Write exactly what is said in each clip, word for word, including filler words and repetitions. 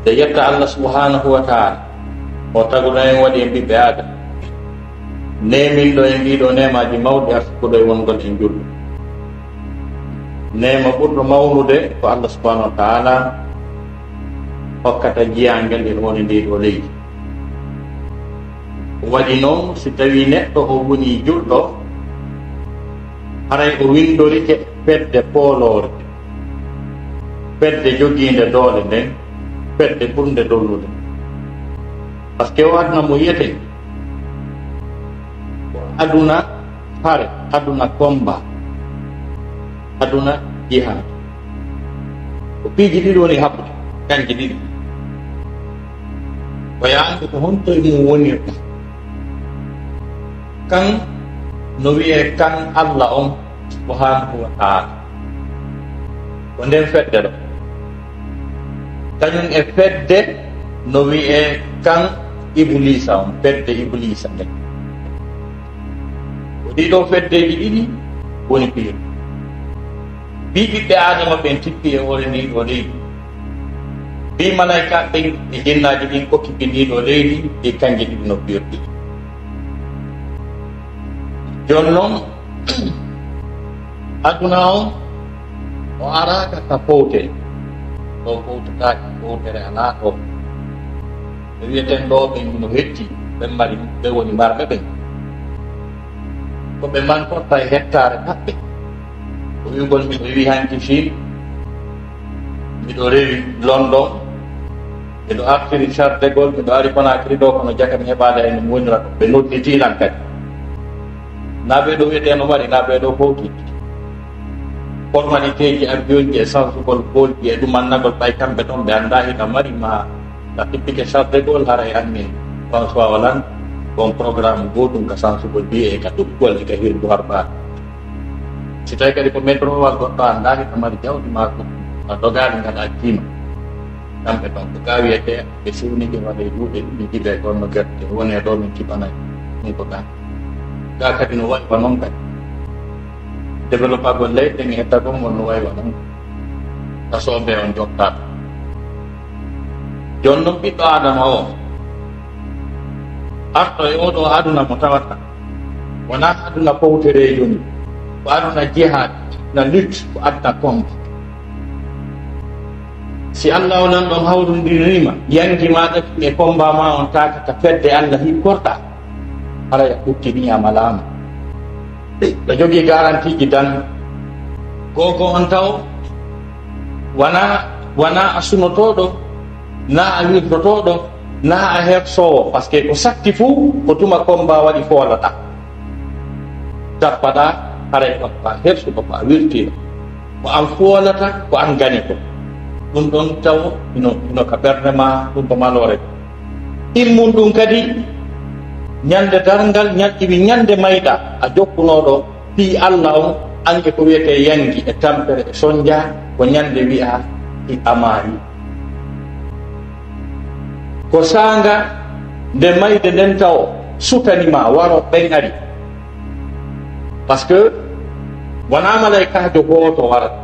Nde yetta Allah subhanahu wa ta'ala, o taguɗo en, waɗi en ɓiɓɓe Aadama, neeminɗo en ɗii ɗoo neemaaji mawɗi arsukuɗo e wongol en julɓe. Neema ɓurɗo mawnude ko Allah subhanahu wa ta'ala hokkata jiyaangel e woni ndii ɗoo leydi. Waɗi non, si tawii neɗɗo o wonii julɗo, haray o winndorike fedde pooloore, fedde jogiinde doole nden, fedde ɓurnde dolnude. Parce que o aduna mo yiyeten, ko aduna hare, aduna combat, aduna jihad. Ko piiji ɗiɗi woni haɓɓude, kanji ɗiɗi. Ko yaandu ko honto e mum wonirta. Kan no wi'ee kan Allah on subhanahu wa ta'ala. Ko nden fedde ɗo. Kañum e fedde no wi'ee kan Ibuliisa on, fedde Ibuliisa nden. Ko ɗii ɗoo feddeeji ɗiɗi woni piyo. Ɓii ɓiɓɓe Aadama ɓen tippi e hoore ndii ɗoo leydi. Ɓii malaykaaɓe ɓen e jinnaaji ɗin okkipi ndii ɗoo leydi, e kanji ɗiɗi no piyo ɗiɗi. Jooni non, aduna on, o araaka ka fowte. Ɗo fowtataake, fowtere alaa ɗo. Ɓe wi'eten ɗo ɓen no hetti, ɓen mari, ɓe woni marɓe ɓen. Ko ɓe mantorta e hettaare maɓɓe. Ko wi'ugol miɗo yi'i hanki Chine, miɗo rewi London, miɗo artiri Charles de Gaulle, miɗo ari Conakry ɗo, kono jaka mi heɓaali hay no mi wonira ɗo. Ɓe nodditii lan kadi. Naa ɓee ɗoo wi'etee no mari, naa ɓee ɗoo fowti. Formaliteeji, avion ji e sansugol boolji e ɗumannagol, ɓay kamɓe ton ɓe anndaa hino mari ma. Ka tippike Charles de Gaulle, haray anni François Hollande, on programme goɗɗum ka sansugol biye e ka tuggol e ka hirdu harbaade. Si tawi kadi ko métro wal goɗɗo anndaa hino mari jawdi maa ko a dogaali ngal accima. Kamɓe ton ko ka wiyetee ɓe siwnike waɗe duuɗe ɗiɗi jibe kono gerte woni e ɗo min kiɓanay ɗum ko ɗan. Ga kadi no wayi wa non kadi. Développagol leyɗe ɗen e hettagol ngol no wayi wa non. Ka soɓe on jottaaka. Jooni non ɓiɗɗo Aadama o arto e oo ɗoo aduna mo tawata wonaa aduna fowtereejo ni, ko aduna jihad, na lutte, ko aduna combat. Si Allah o Lanɗo on hawrindiriima, yanki maa ɗafi e combat maa on taaka ka fedde Allah hikkorɗaa, haray a ɓuttinii a malaama. Ɗo jogii garantiiji dan. Gogo on taw wanaa, wanaa a sunotooɗo, naa a wirtotooɗo, naa a hersoowo, parce que ko satti fuu, ko tuma combat waɗi foolata. Tappaɗaa, haray ko a hersuɗo, ko a wirtiiɗo. Ko an foolata, ko an gani ko. Ɗum ɗon taw hino, hino ka ɓernde maa, ɗum ko maloore. Ɗimmun ɗum kadi, ñande darngal, ñan-, iwi ñande mayɗa, a jokkunooɗo fii Alla on, an e ko wiyetee yangi e tampere e sonja, ko ñande wi'aa ki a maayi. Ko saanga nde mayde nden taw sutani ma waro ɓen ari. Parce que wonaa malaykaajo gooto warata.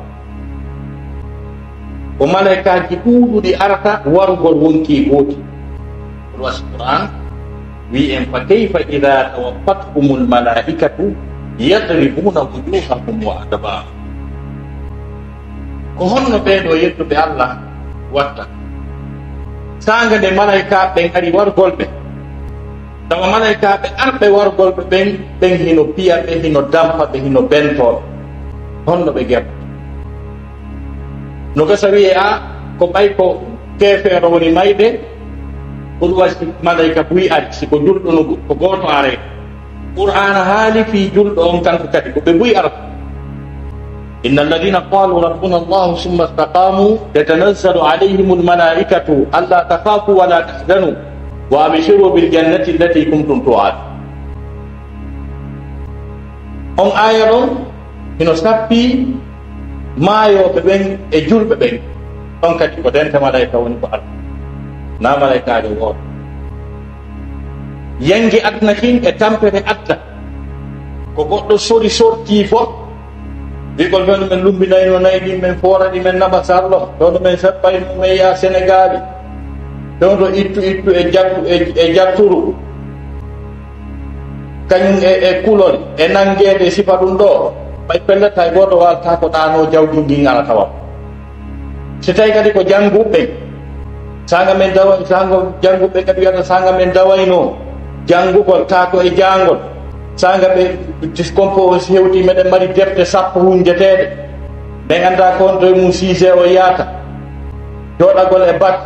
Ko malaykaaji ɗuuɗuɗi arata warugol wonkii gooti. Ɗum wasi Qur'an wi'i en, "Fa kayfa idha tawaffathumul malaikatu yadribuna wujuhahum wa adbarahum." Ko honno ɓee ɗoo yedduɓe Allah watta? Saanga nde malaykaaɓe ɓen ari warugol ɓe, tawa malaykaaɓe arɓe warugol ɓe ɓen, ɓen hino piya ɓe, hino dampa ɓe, hino bentoo ɓe. Honno ɓe gerta? No gasa wi'ee, a, ko ɓay ko keefeero woni mayde, ko ɗum waɗi si malayka buy ari, si ko julɗo no gu-, ko gooto aree. Qur'aana haali fii julɗo on kanko kadi, ko ɓe buy arata. إن الذين قالوا ربنا الله ثم استقاموا تتنزل عليهم الملائكة ألا تخافوا ولا تحزنوا وأبشروا بالجنة التي كنتم توعدون. On aaya ɗon hino sappii maayooɓe ɓen e julɓe ɓen. On kadi ko dente malayka woni ko Alla, naa malaykaajo gooto. Yangi aduna kin e tampere aduna. Ko goɗɗo sori sortii fof. Wi'gol men, men lumbinayno nayi ɗin, men foora ɗi, men naɓa sarlo. Ɗo no men sappayno, men yaha Senegaali. Fewndo ittu ittu e jattu, e, e jatturu, kañum e, e kulol, e nanngeede e sifa ɗum ɗoo, ɓay pellet hay gooto waaltaako ɗaanoo jawdi ndin ala tawa. Si tawi kadi ko jannguɓe, saanga men dawa-, saanga jannguɓe kadi wiyata saanga men dawayno janngugol, taa ko e jaangol, saanga ɓe, compo o si hewti, meɗen mari defte sappo hunnjeteeɗe, men anndaa ko honto e mum siise o yaata, jooɗagol e bak,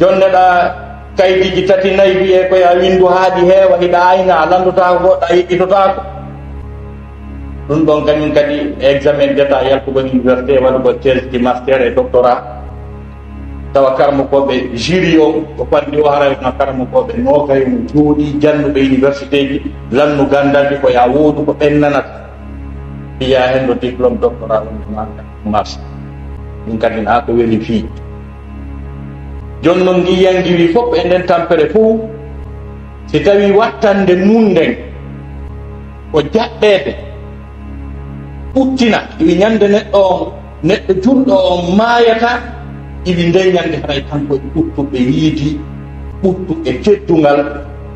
jonneɗaa kaydiiji tati nayi, wiyee ko yaa winndu haa ɗi heewa, hiɗa ayna, a lanndotaako goɗɗo, a yeƴƴitotaako. Ɗum ɗon kañum kadi e examen d'État, yaltugol université, waɗugol thèse de master e doctorat. Tawa karamokooɓe jury on, ko fandi o haray no karamokooɓe noogay no jooɗii, jannuɓe universitéeji, lannu ganndalɗi ko yaa woodu ko ɓen nanata. Fiyaa hen no diplôme doctorat on no manga marche. Ɗum kadi naa ko weli fii. Jooni non ngii yangiwii fof e nden tampere fof, si tawii wattande mum nden ko jaɓɓeede, ɓuttina, iwi ñande neɗɗo on, neɗɗo julɗo on maayata, iwi nden ñande haray kanko e ɓuttuɓe yiidi, ɓuttuɓe teddungal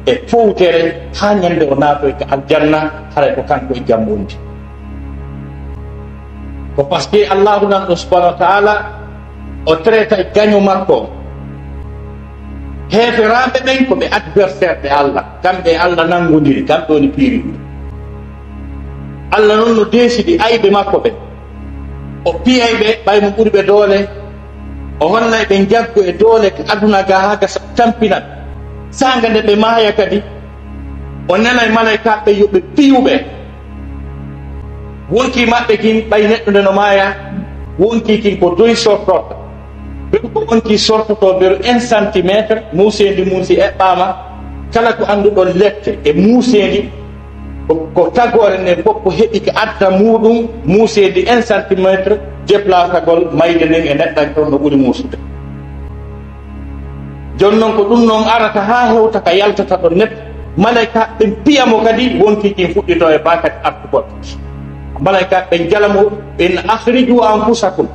e fowtere, haa ñande o naatoy ka aljanna, haray ko kanko e jammundi. Ko parce que Allahu Lanɗo subhanahu wa ta'ala o traitay gaño makko. Heeferaaɓe ɓen ko ɓe adversaire ɓe Allah, kamɓe e Allah nanngondiri, kamɓe woni piiri ɗum. Allah non no deesidi ayɓe makko ɓen. O piyay ɓe ɓay mo ɓuri ɓe doole, o hollay ɓe njaggu e doole ka aduna ga haa gasa tampina ɓe. Saanga nde ɓe maaya kadi, o nelay malaykaaɓe ɓen yo ɓe piyu ɓe. Wonkii maɓɓe kin, ɓay neɗɗo nde no maaya, wonkii kin ko doy sortorta. Beru ko wonkii sortotoo, beru un centimètre, muuseendi mun si eɓɓaama, kala ko annduɗon lette e muuseendi, ko, ko tagoore nden fof ko heɓi ka adda muuɗum, muuseendi un centimètre, deplasagol mayde nden e neɗɗanke on no ɓuri muusude. Jooni non ko ɗum non arata haa hewta ka yaltata ɗon neɗɗo. Malaykaaɓe ɓen piya mo kadi, wonkii kin fuɗɗitoo e baa kadi artugol. Malaykaaɓe ɓen jala mo, ɓen, "Akhriju anfusakum,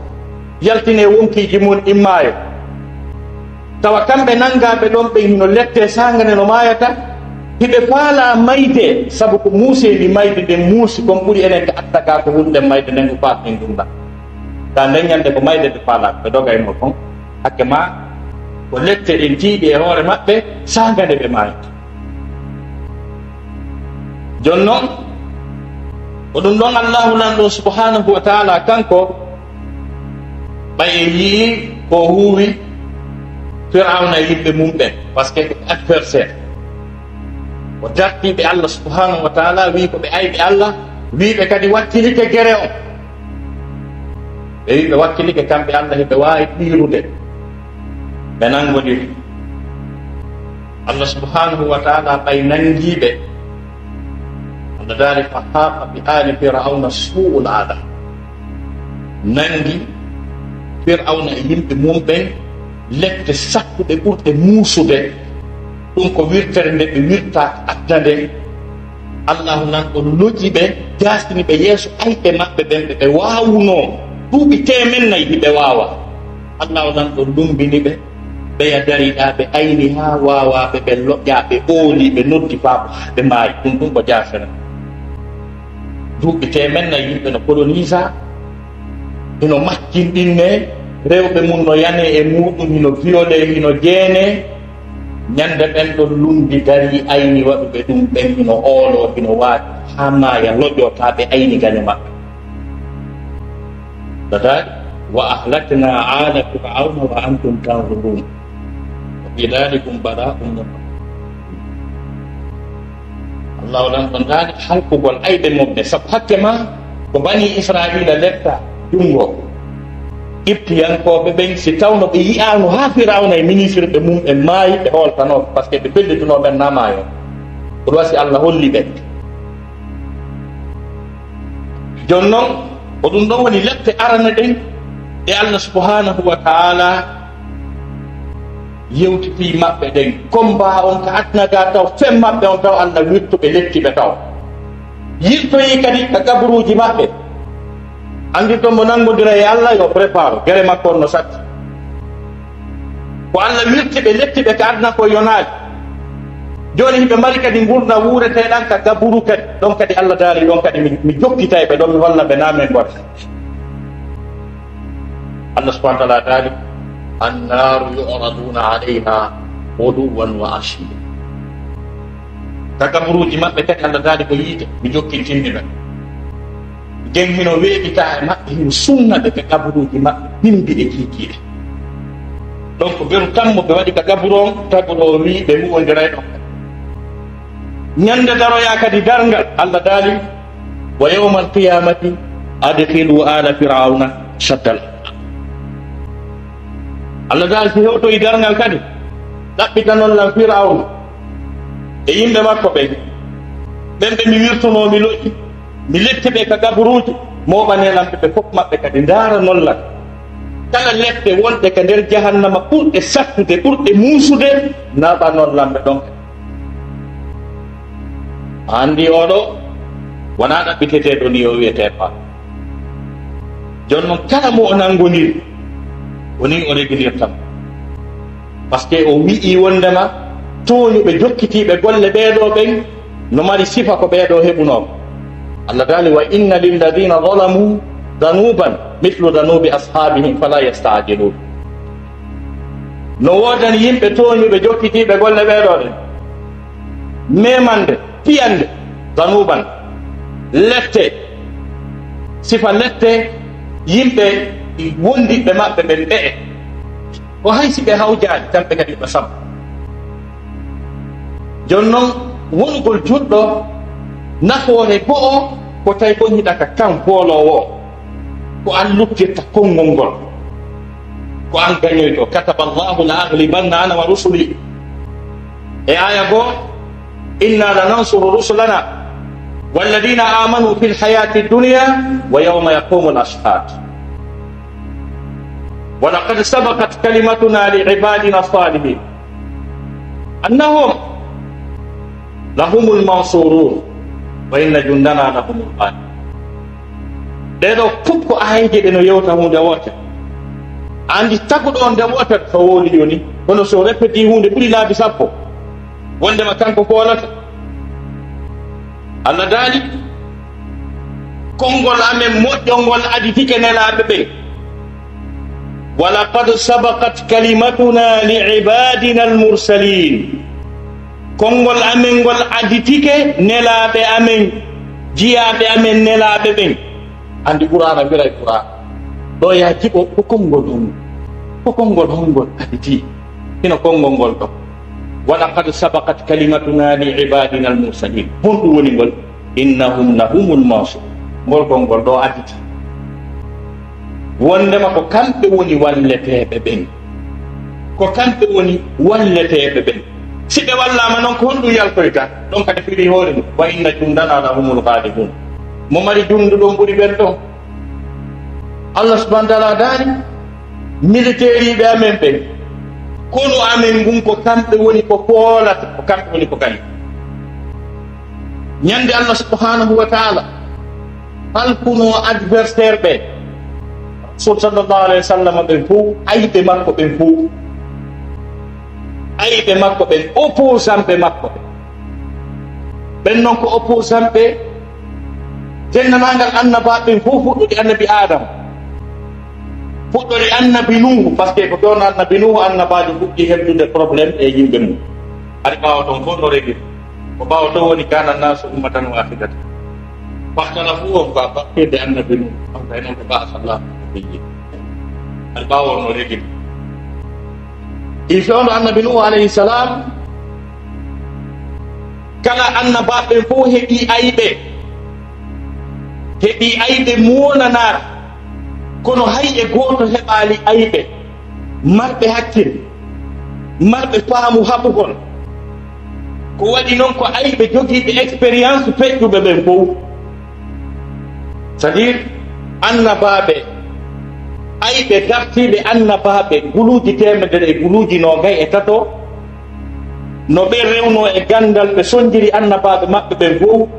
yaltinee wonkiiji mon ɗin maayo." Tawa kamɓe nanngaaɓe ɗon ɓen hino lettee saanga nde no maayata, hiɓe faalaa mayde, sabu ko muuseendi mayde nden muusi kon ɓuri enen ka attakaa ko woni nden mayde nden ko faasɗen ɗum ɗan. Ka nden ñande ko mayde ɓe faalaa, ɓe doga e muɗum kon. Hakke maa ko lette ɗen tiiɗi e hoore maɓɓe, saanga nde ɓe maayata. Jooni non, ko ɗum ɗon Allahu Lanɗo subhanahu wa ta'ala kanko, ɓay en yi'ii ko huuwi Firawna e yimɓe mum ɓen, parce que ko adversaire. O dartii ɓe Allah subhanahu wa ta'ala, wi'i ko ɓe ayɓe Allah, wi'i ɓe kadi wakkilike gere on. Ɓe wi'i ɓe wakkilike kamɓe Allah, hiɓe waawi ɗiirude. Ɓe nanngondiri. Allah subhanahu wa ta'ala ɓay nanngii ɓe. Allah daali, "Fa haaqa bi aali Firawna suu'ul adab." Nanngi Firawna e yimɓe mum ɓen lette sakkuɗe ɓurɗe muusude. Ɗum ko wirtere nde ɓe wirta adda nden. Allahu Lanɗo loji ɓe, jaasini ɓe yeeso ayɓe maɓɓe ɓen ɓe ɓe waawunoo duuɓi teemen nayi hiɓe waawa. Allahu Lanɗo lumbini ɓe, ɓeya dariɗaa ɓe ayni haa waawaa ɓe, ɓe loƴaa, ɓe oolii, ɓe noddi faabo, ɓe maayi. Ɗum, ɗum ko jaasere. Duuɓi teemen nayi yimɓe no koloniisa, hino maccinɗinnee, rewɓe mum no yanee e muuɗum, hino viyolee, hino jeenee. Ñande ɓen ɗon lumbi darii ayni waɗuɓe ɗum ɓen hino ooloo, hino waati haa maaya, loƴoo, taa ɓe ayni gaño maɓɓe. Dadaari, "Wa ahlakna ala Fir'awna wa antum tanzurun. Wa fi dhalikum bala'un min Rabbikum." Allahu Lanɗo daali halkugol ayɓe mum ɓe, sabu hakke maa ko Bani Isra'iila letta junngo Qibtiyankooɓe ɓen, si tawno ɓe yi'aano haa Firawna e ministre ɓe mum ɓen maayi, ɓe hooltanoo, parce que ɓe pellitunoo ɓen na maayo. Ko ɗum wasi Allah holli ɓe. Jooni non, ko ɗum ɗon woni lette arane ɗen ɗe Allah subhanahu wa ta'ala yewtitii maɓɓe ɗen. Combat on ka aduna ga taw, fen maɓɓe on taw Allah wirtu ɓe, letti ɓe taw. Yiltoyii kadi ka kaburuuji maɓɓe. Anndi ton mo nanngondira e Allah, yo prépare, gere makko on no satti. Ko Alla wirti ɓe, letti ɓe ka aduna ko yonaali. Jooni hiɓe mari kadi ngurndan wuureteeɗan ka gaburu kadi. Ɗon kadi Alla daali, ɗon kadi mi, mi jokkitay ɓe, ɗon mi holla ɓe naa men gorko. Allah subhanahu wa ta'ala daali, "Annaaru yu'raduuna alayha ghuduwwan wa ashiyya." Ka gaburuuji maɓɓe kadi Alla daali ko yiite, mi jokkitinni ɓe. Nden hino weeɓitaa e maɓɓe, hino sunna ɓe ka gaburuuji maɓɓe, bimbi e kiikiiɗe. Donc, beru tammo ɓe waɗi ka gaburu on, gaburu on wi'i ɓe mu'ondiray ɗon. Ñande daroya kadi darngal, Alla daali, "Wa yawmal qiyamati adkhilu ala fir'auna shaddal." Alla daali, "Si hewtoyi darngal kadi, ɗaɓɓitanon lan Fir'awna e yimɓe makko ɓen, ɓen ɓe mi wirtunoo, mi lo'i, mi letti ɓe ka gaburuuji, mooɓanee lan ɓe, ɓe fof maɓɓe kadi ndaaranon lan kala lepte wonɗe ka nder jahannama ɓurɗe sattude, ɓurɗe muusude, naɓanon lan ɓe ɗon." A anndi oɗo wonaa ɗaɓɓiteteeɗo ni o wi'etee Faa. Jooni non kala mo o nanngoniri, o nii o reginirta mo. Parce que o wi'ii wonndema tooñuɓe jokkitiiɓe golle ɓeeɗoo ɓen no mari sifa ko ɓeeɗoo heɓunoo. Allah daali, "Wa inna lilladina zalamu zanuban mitlu zanubi ashabihim fala yastaajiluun." No woodani yimɓe tooñuɓe jokkitiiɓe golle ɓeeɗoo ɗen. Memande, piyande, zanuban, lette, sifa lette, yimɓe wondiɓɓe maɓɓe ɓen ɓe'e. Ko hay si ɓe hawjaali, kamɓe kadi ɓe sabba. Jooni non, wonugol julɗo, nafoore go'o, ko tawi kon hiɗa ka kan fooloowo o. Ko an luttirta konngol ngol. Ko an gañoyto. "Kataba Allahu la aghlibanna ana wa rusuli." E aya goo, "Inna lanansuru rusulana walladina amanu fil hayati dunya wa yawma yaqumul ashhad." "Wa laqad sabaqat kalimatuna li ibadina salihin annahum lahumul mansurun wa inna jundana lahumul ghalibun." Ɗee ɗoo fof ko aayeeje ɗe no yewta huunde wootere. Anndi taguɗo on nde wootere ko wooli jooni, kono so repeti huunde ɓuri laabi sappo, wondema kanko foolata. Allah daali, konngol amen moƴƴol ngol aditike nelaaɓe ɓen. "Wa laqad sabaqat kalimatuna li ibadina al-mursalin." Konngol amen ngol aditike nelaaɓe amen, jiyaaɓe amen nelaaɓe ɓen. Anndi Qur'aana wiray Qur'aana. Ɗoo yaa jiɓo, ko konngol honngol? Ko konngol honngol aditi? Hino konngol ngol ɗoo. "Wa laqad sabaqat kalimatuna li ibadina al-mursalin." Honɗum woni ngol? "Innahum lahumul mansurun." Ngol konngol ɗoo aditi. Wondema ko kamɓe woni walleteeɓe ɓen. Ko kamɓe woni walleteeɓe ɓen. Si ɓe wallaama non, ko honɗum yaltoyta? Ɗon kadi firi hoore mum. "Wa inna jundana lahumul ghalibun." Mo mari jundu ɗon ɓuri ɓen ɗon. Allah subhanahu wa ta'ala daali, militeeriiɓe amen ɓen, konu amen ngun, ko kamɓe woni ko foolata, ko kamɓe woni ko gañi. Ñande Allah subhanahu wa ta'ala halkunoo adversaire ɓe, Rasul sallallahu alayhi wa sallam ɓen fow, ayɓe makko ɓen fow, ayɓe makko ɓen, opposant ɓe makko ɓen. Ɓen non ko opposant ɓe denndaangal annabaaɓe ɓen fow, fuɗɗude annabi Adam, fuɗɗori annabi Nuhu, parce que ko ɗon annabi Nuhu, annabaajo fuɗɗi heɓude problème e yimɓe mum. Ari ɓaawo ton fow no regi. Ko ɓaawo ton woni kana nasu ummatan wahidatan. Fahtalafu on ko a bakkirde annabi Nuhu. On kay non ko ba'asa Allahu nabiyyin. Ari ɓaawo on no regi. Il fewndo annabi Nuhu alayhi salam, kala annabaaɓe ɓen fow heɓi ayɓe. Heɓi ayɓe moonanaa. Kono hay e gooto heɓaali ayɓe. Marɓe hakkil, marɓe faamu haɓugol. Ko waɗi non ko ayɓe jogiiɓe expérience feƴƴuɓe ɓen fow. C'est-à-dire, annabaaɓe, ayɓe dartiiɓe annabaaɓe, guluuji teemedere e guluuji noogay e tato, no ɓe rewnoo e ganndal, ɓe sonjiri annabaaɓe maɓɓe ɓen fow,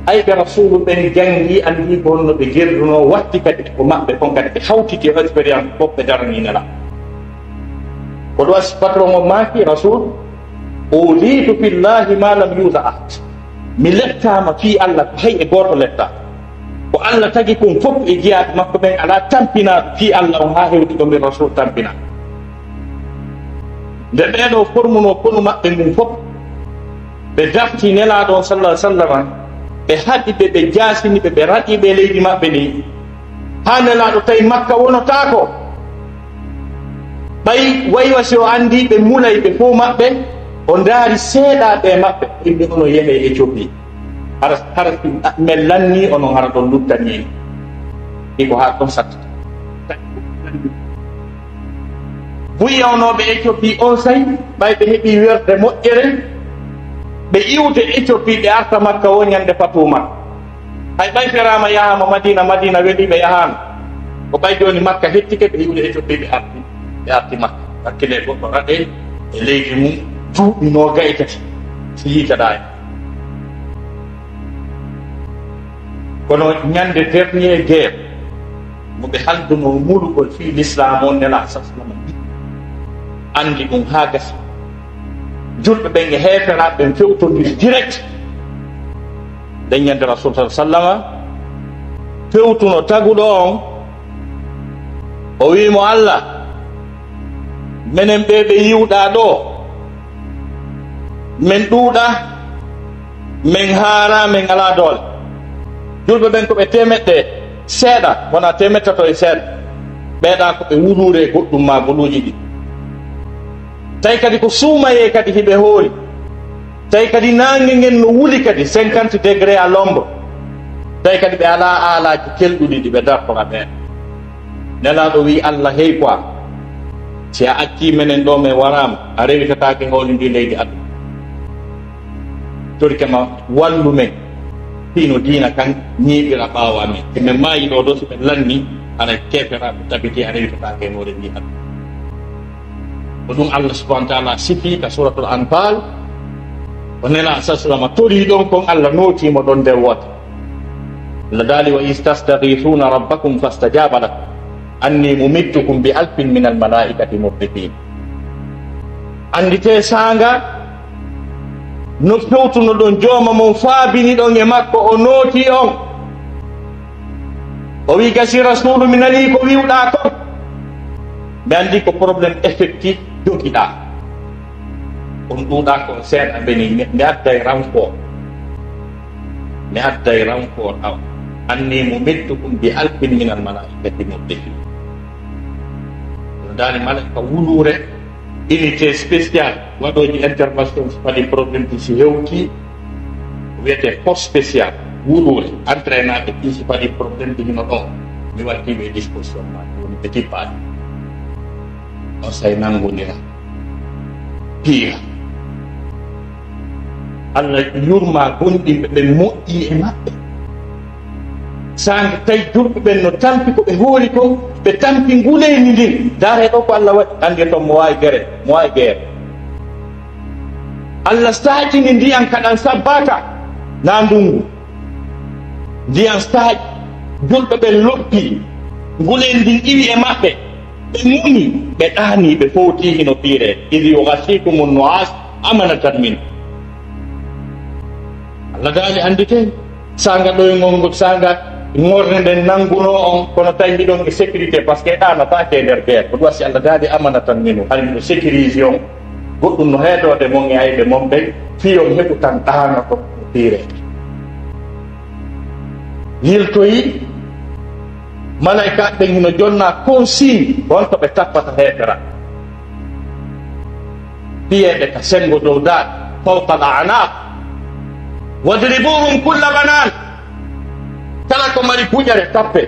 ayɓe rasuulu ɓen janngii, anndii ko honno ɓe gerdunoo, watti kadi ko maɓɓe kon kadi ɓe hawtiti e expérience fof ɓe daranii Nelaaɗo. Ko ɗum waɗi patron on maaki, Rasul, "Uziitu fillaahi maa lam yuuza ahad." Mi lettaama fii Alla ko hay e gooto lettaa. Ko Alla tagi kon fof e jiyaaɓe makko ɓen, alaa tampinaaɗo fii Alla on haa hewti ɗo min Rasul tampinaa. Nde ɓee ɗoo formunoo konu maɓɓe ngun fof, ɓe dartii Nelaaɗo on, sallallaahu alayhi wa sallam, ɓe haɗi ɓe, ɓe jaasini ɓe, ɓe raɗii ɓe e leydi maɓɓe ndin. Haa Nelaaɗo tawi Makka wonotaako. Ɓay waywa si o anndii ɓe mulay ɓe fow maɓɓe, o ndaari seeɗaaɓe e maɓɓe, o inni, "Onon yehee Éthiopie. Hara, hara si men lannii, onon hara ɗon luttanii en." Iko haa ɗon sattata. Buy yawnooɓe Éthiopie on say, ɓay ɓe heɓii werde moƴƴere, ɓe iwte Éthiopie, ɓe arta Makka woo ñande fatu Makka. Hay ɓay feraama yahaama Madina, Madina weli ɓe yahaano. Ko ɓay jooni Makka hettike, ɓe iwde Éthiopie, ɓe arti, ɓe arti Makka. Hakkilee goɗɗo raɗee e leydi mum duuɓi noogay e tati, si yiitaɗaa e. Kono ñande dernier guerre, mo ɓe haldunoo mulugol fii Lislaam on, Nelaaɗo sallallaahu alayhi wa sallam anndi ɗum haa gasi. Julɓe ɓen e heeferaaɓe ɓen fewtondiri direct. Nden ñande Rasul sallallaahu alayhi wa sallama fewtuno taguɗo on, o wi'i mo, "Alla, menen ɓee ɓe yi'uɗaa ɗoo, men ɗuuɗaa, men haaraa, men alaa doole." Julɓe ɓen ko ɓe teemeɗɗe seeɗa, wonaa teemeɗɗe tato e seeɗa. Ɓee ɗaa ko ɓe wuluure e goɗɗum maa guluuji ɗi. Tawi kadi ko suumayee kadi hiɓe hoori. Tawi kadi naange ngen no wuli kadi cinquante degrés à l'ombre. Tawi kadi ɓe alaa aalaaji kelɗuɗi ɗi ɓe dartora ɓeen. Nelaaɗo wi'i, "Alla, hey quoi, si a accii menen ɗoo, men waraama, a rewitataake hoore ndii leydi aduna. Torike ma, wallu men, fii no diina kan ñiiɓira ɓaawo amen. Si men maayii ɗoo ɗoo, si ɓe lannii, haray keeferaaɓe tabitii, a rewitataake hoore ndii aduna." Ko ɗum Allah subhanahu wa ta'ala sifi ka Suratul Anfal, ko Nelaaɗo sallallahu alayhi wa sallam torii ɗon kon, Allah nootii mo ɗon nder woote. Allah daali, "Wa iz tastaghithuna rabbakum fastajaba lakum anni mumiddukum bi alfin minal malaikati murdifin." Annditee saanga no fewtunoɗon jooma mon, faabiniɗon e makko, o nootii on. O wi'i, "Gasi Rasuulu, mi nanii ko wi'uɗaa kon. Mi anndii ko problème effectif jogiɗaa. On ɗuuɗaa ko seeɗa, mbeni mi, mi adday renfort. Mi adday renfort aw. Anni mumiddukum bi alfin minal malaa'ikati murdifin." Ɗum daali malaa'ika wuluure. Unité spéciale waɗooji intervention si fadi problème ji si hewti, wiyetee force spéciale, wuluure, entraînaaɓe ɗi si fadi problème ji hino ɗon, mi watti ɓe disposition ma, woni ɓe tippaaɗi. On say nanngondira, piira. Allah yurma gonɗinɓe ɓe moƴƴi e maɓɓe. Saanga tawi julɓe ɓen no tampi ko ɓe hoori kon, ɓe tampi nguleyndi ndin. Daaree ɗoo ko Allah waɗi, anndee ton mo waawi gere, mo waawi geere. Allah saaƴini ndiyan ka ɗan sabbaaka, naa ndungu. Ndiyan saaƴi, julɓe ɓen loppi, nguleyndi ndin iwi e maɓɓe, ɓe muni, ɓe ɗaanii, ɓe fowtii hino piiree. Idh yughashikumun nu'as amanatan min. Allah daali annditee, saanga ɗoyngol ngol, saanga ŋorre nden nanngunoo on, kono tawi miɗon e sécurité, parce que ɗaanataake e nder guerre. Ko ɗum wasi Allah daali amanatan minu, hari miɗo sécurisé on, goɗɗum no heedoode mon e ayɓe mon ɓen, fii on heɓu tan ɗaanoto piire. Yiltoyi, malaykaaɓe ɓen hino jonnaa consigne, won to ɓe tappata heefera. Piyeeɓe ka senngo dow daaɗe, fawqa al a'naaq. Wadribuhum kulla banaan. Kala ko mari buƴere, tappe.